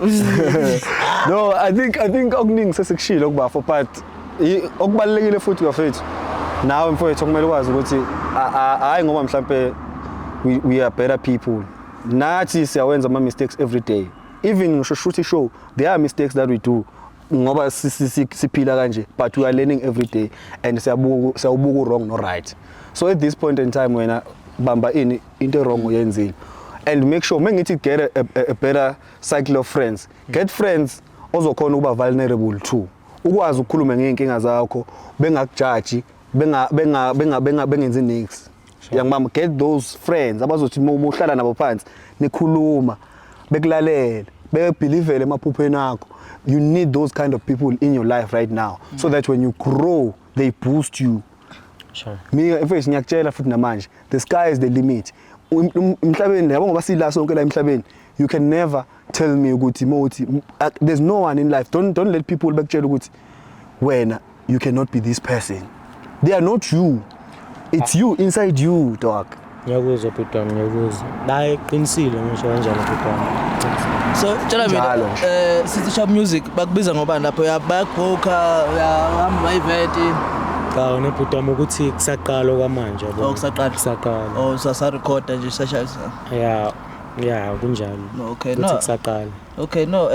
[SPEAKER 2] No, I think okuningi sesikushilo kubafo, but okubalulekile futhi bafethu, nawe mfowethu, okumele ukwazi ukuthi hayi ngoba mhlambe we are better people, nathi siyawenza ama mistakes every day. Even ngisho shoot show, there are mistakes that we do ngoba siphila kanje, but we are learning every day and siyabuka, siyawubuka wrong no right. So at this point in time, wena bamba ini into wrong oyenzile and make sure, mengithi get a better cycle of friends, get friends ozokhona ukuba vulnerable to, ukwazi ukukhuluma ngey'nkinga zakho, bengakujaji, benga benga benga benga bengenzi nix. Yangibamba, get those friends abazothi uma uhlala nabo phansi nikhuluma, bekulalela, bebelievele emaphupheni akho. You need those kind of people in your life right now so that when you grow, they boost you. Mina mfethu, ngiyakutshela futhi namanje, the sky is the limit. Emhlabeni, yabo, ngoba sila sonke la emhlabeni, you can never tell me ukuthi mawuthi there's no one in life. Don't let people bakutshela ukuthi wena you cannot be this person. They are not you, it's you inside you, dog.
[SPEAKER 5] Ngiyakuzwa, bhuti wami, ngiyakuzwa. Hayi, qinisile ngisho kanjalo, bhuti wami.
[SPEAKER 1] So tshela mina,
[SPEAKER 2] Njalo nje.
[SPEAKER 1] Sithi Sharp Music bakubiza ngobani lapho, bayakubooka, uyahamba ama-event?
[SPEAKER 5] Cha wena, bhuti wami, ukuthi kusaqala okwamanje, yabo.
[SPEAKER 1] Oh, kusaqala.
[SPEAKER 5] Kusaqala.
[SPEAKER 1] Oh, sasarekhoda nje, sashaya?
[SPEAKER 5] Ya, kunjalo.
[SPEAKER 1] No, okay,
[SPEAKER 5] Ukuthi
[SPEAKER 1] no.
[SPEAKER 5] kusaqala.
[SPEAKER 1] Okay, no,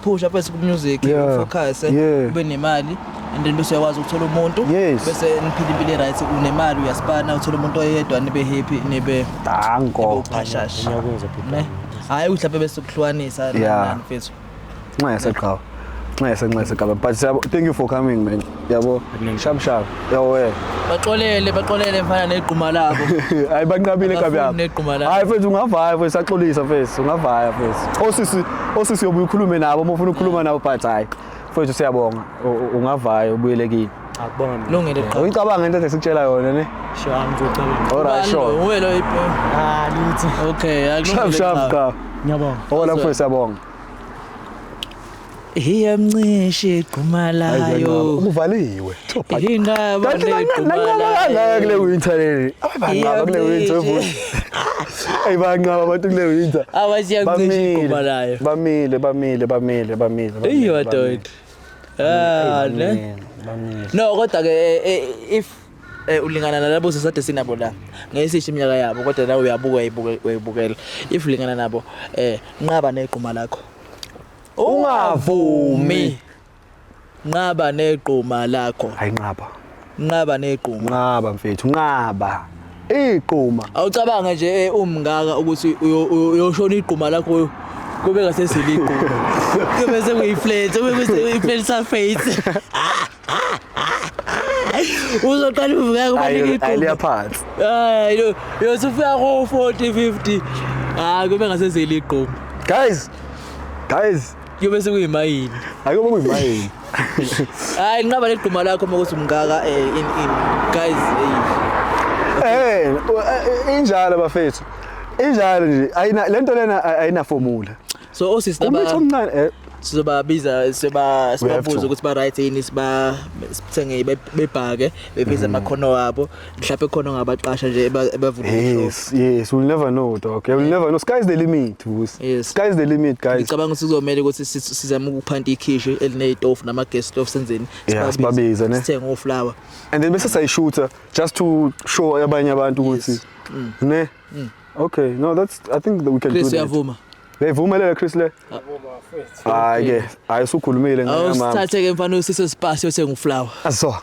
[SPEAKER 1] push up ku music, focus, ube nemali and then bese uyakwazi ukuthola umuntu, bese niphila impilo right, unemali, uyaspana, uthola umuntu oyedwa, nibe happy, nibe
[SPEAKER 2] Danko.
[SPEAKER 1] uphashasha.
[SPEAKER 5] Ngiyakuzwa, bhuti
[SPEAKER 1] Ne.
[SPEAKER 5] wami.
[SPEAKER 1] Hayi ukuthi lapha bese kuhlukanisa nani, mfethu.
[SPEAKER 2] Nxese qhawe, nxese, nxese qhawe, but siyabo, thank you for coming, man, yabo. Sharp sharp, yabo wena.
[SPEAKER 1] Baxolele, baxolele mfana negquma labo.
[SPEAKER 2] Hayi, banqabile kabi
[SPEAKER 1] Abafuni
[SPEAKER 2] yabo.
[SPEAKER 1] negquma labo.
[SPEAKER 2] Hayi mfethu, ungavaya mfethu, saxolisa mfethu, ungavaya mfethu. Osisi yobuye ukhulume nabo uma ufuna ukukhuluma nabo, but hayi mfethu, siyabonga. Ungavaya ubuyele kini.
[SPEAKER 5] Akubonga mina.
[SPEAKER 1] Lungile qha.
[SPEAKER 2] Uyicabanga into esikutshela yona ne?
[SPEAKER 5] Sure, ngizocabanga.
[SPEAKER 2] Alright, sure.
[SPEAKER 1] Uwe lo
[SPEAKER 5] Ah, lutho.
[SPEAKER 1] Okay,
[SPEAKER 2] Sharp sharp qha.
[SPEAKER 5] Ngiyabonga.
[SPEAKER 2] Hola mfethu, siyabonga.
[SPEAKER 1] Iyamncisha igquma layo.
[SPEAKER 2] Kuvaliwe.
[SPEAKER 1] Indaba
[SPEAKER 2] Kanti
[SPEAKER 1] negquma
[SPEAKER 2] nanqaba kangaka kule
[SPEAKER 1] layo.
[SPEAKER 2] winter leli. Ayi, banqaba kule winter futhi. Ayi, banqaba abantu kule winter.
[SPEAKER 1] Awasiyamncisha igquma layo.
[SPEAKER 2] Bamile, bamile, bamile, bamile.
[SPEAKER 1] Eyi madoda. Ah, ne.
[SPEAKER 2] Bamile.
[SPEAKER 1] No, kodwa ke if ulingana nalabo sisade sinabo la. Ngeke sisho iminyaka yabo, kodwa nawe uyabuka, uyayibuka, uyayibukela. If ulingana nabo, nqaba negquma lakho.
[SPEAKER 2] Ungavumi.
[SPEAKER 1] Nqaba negquma lakho.
[SPEAKER 2] Ayinqaba.
[SPEAKER 1] Nqaba negquma.
[SPEAKER 2] Nqaba mfethu, nqaba. Igquma.
[SPEAKER 1] Awucabanga nje umngaka ukuthi uyoshona igquma lakho kube ngasesile igquma. Kube sekuyi-flat, kube sekuyi-flat surface. Uzoqala uvuka kubaleka igquma.
[SPEAKER 2] Ayiliya phansi.
[SPEAKER 1] Hayi, uyosufika ko 40 50. Ah, kube ngasesile igquma.
[SPEAKER 2] Guys. Guys,
[SPEAKER 1] Kube sekuyimayini.
[SPEAKER 2] Ayikobe kuyimayini.
[SPEAKER 1] Hayi, nqaba legquma lakho uma kuthi umngaka in guys.
[SPEAKER 2] Injalo bafethu. Injalo nje. Ayina lento lena ayina formula.
[SPEAKER 1] So osisi
[SPEAKER 2] Umitho
[SPEAKER 1] laba
[SPEAKER 2] omncane
[SPEAKER 1] sizobabiza siba
[SPEAKER 2] We have
[SPEAKER 1] sibabuze
[SPEAKER 2] to.
[SPEAKER 1] ukuthi ba right yini, siba sithenge bebhake beveze amakhono wabo, mhlawumbe khona ongabaqasha nje ebavule.
[SPEAKER 2] Yes, we'll never know, dog. We'll never know. Sky's the limit, Vusi.
[SPEAKER 1] Yes.
[SPEAKER 2] Sky's the limit, guys.
[SPEAKER 1] Ngicabanga ukuthi kuzomele ukuthi sizame ukuphanta ikhishi eliney'tofu nama-gas stove, senzeni.
[SPEAKER 2] Yeah, sibabize, ne?
[SPEAKER 1] Sithenge oflower.
[SPEAKER 2] And then bese sayishoota just to show abanye abantu ukuthi ne. Okay, no, that's I think that we can
[SPEAKER 1] Chris,
[SPEAKER 2] do that.
[SPEAKER 1] uyavuma?
[SPEAKER 2] Uyayivumelela Chris le? Hayi ke, hayi usukhulumile ngiyamama.
[SPEAKER 1] Awusithathe-ke mfana usise spa siyothenga uflower.
[SPEAKER 2] Aso.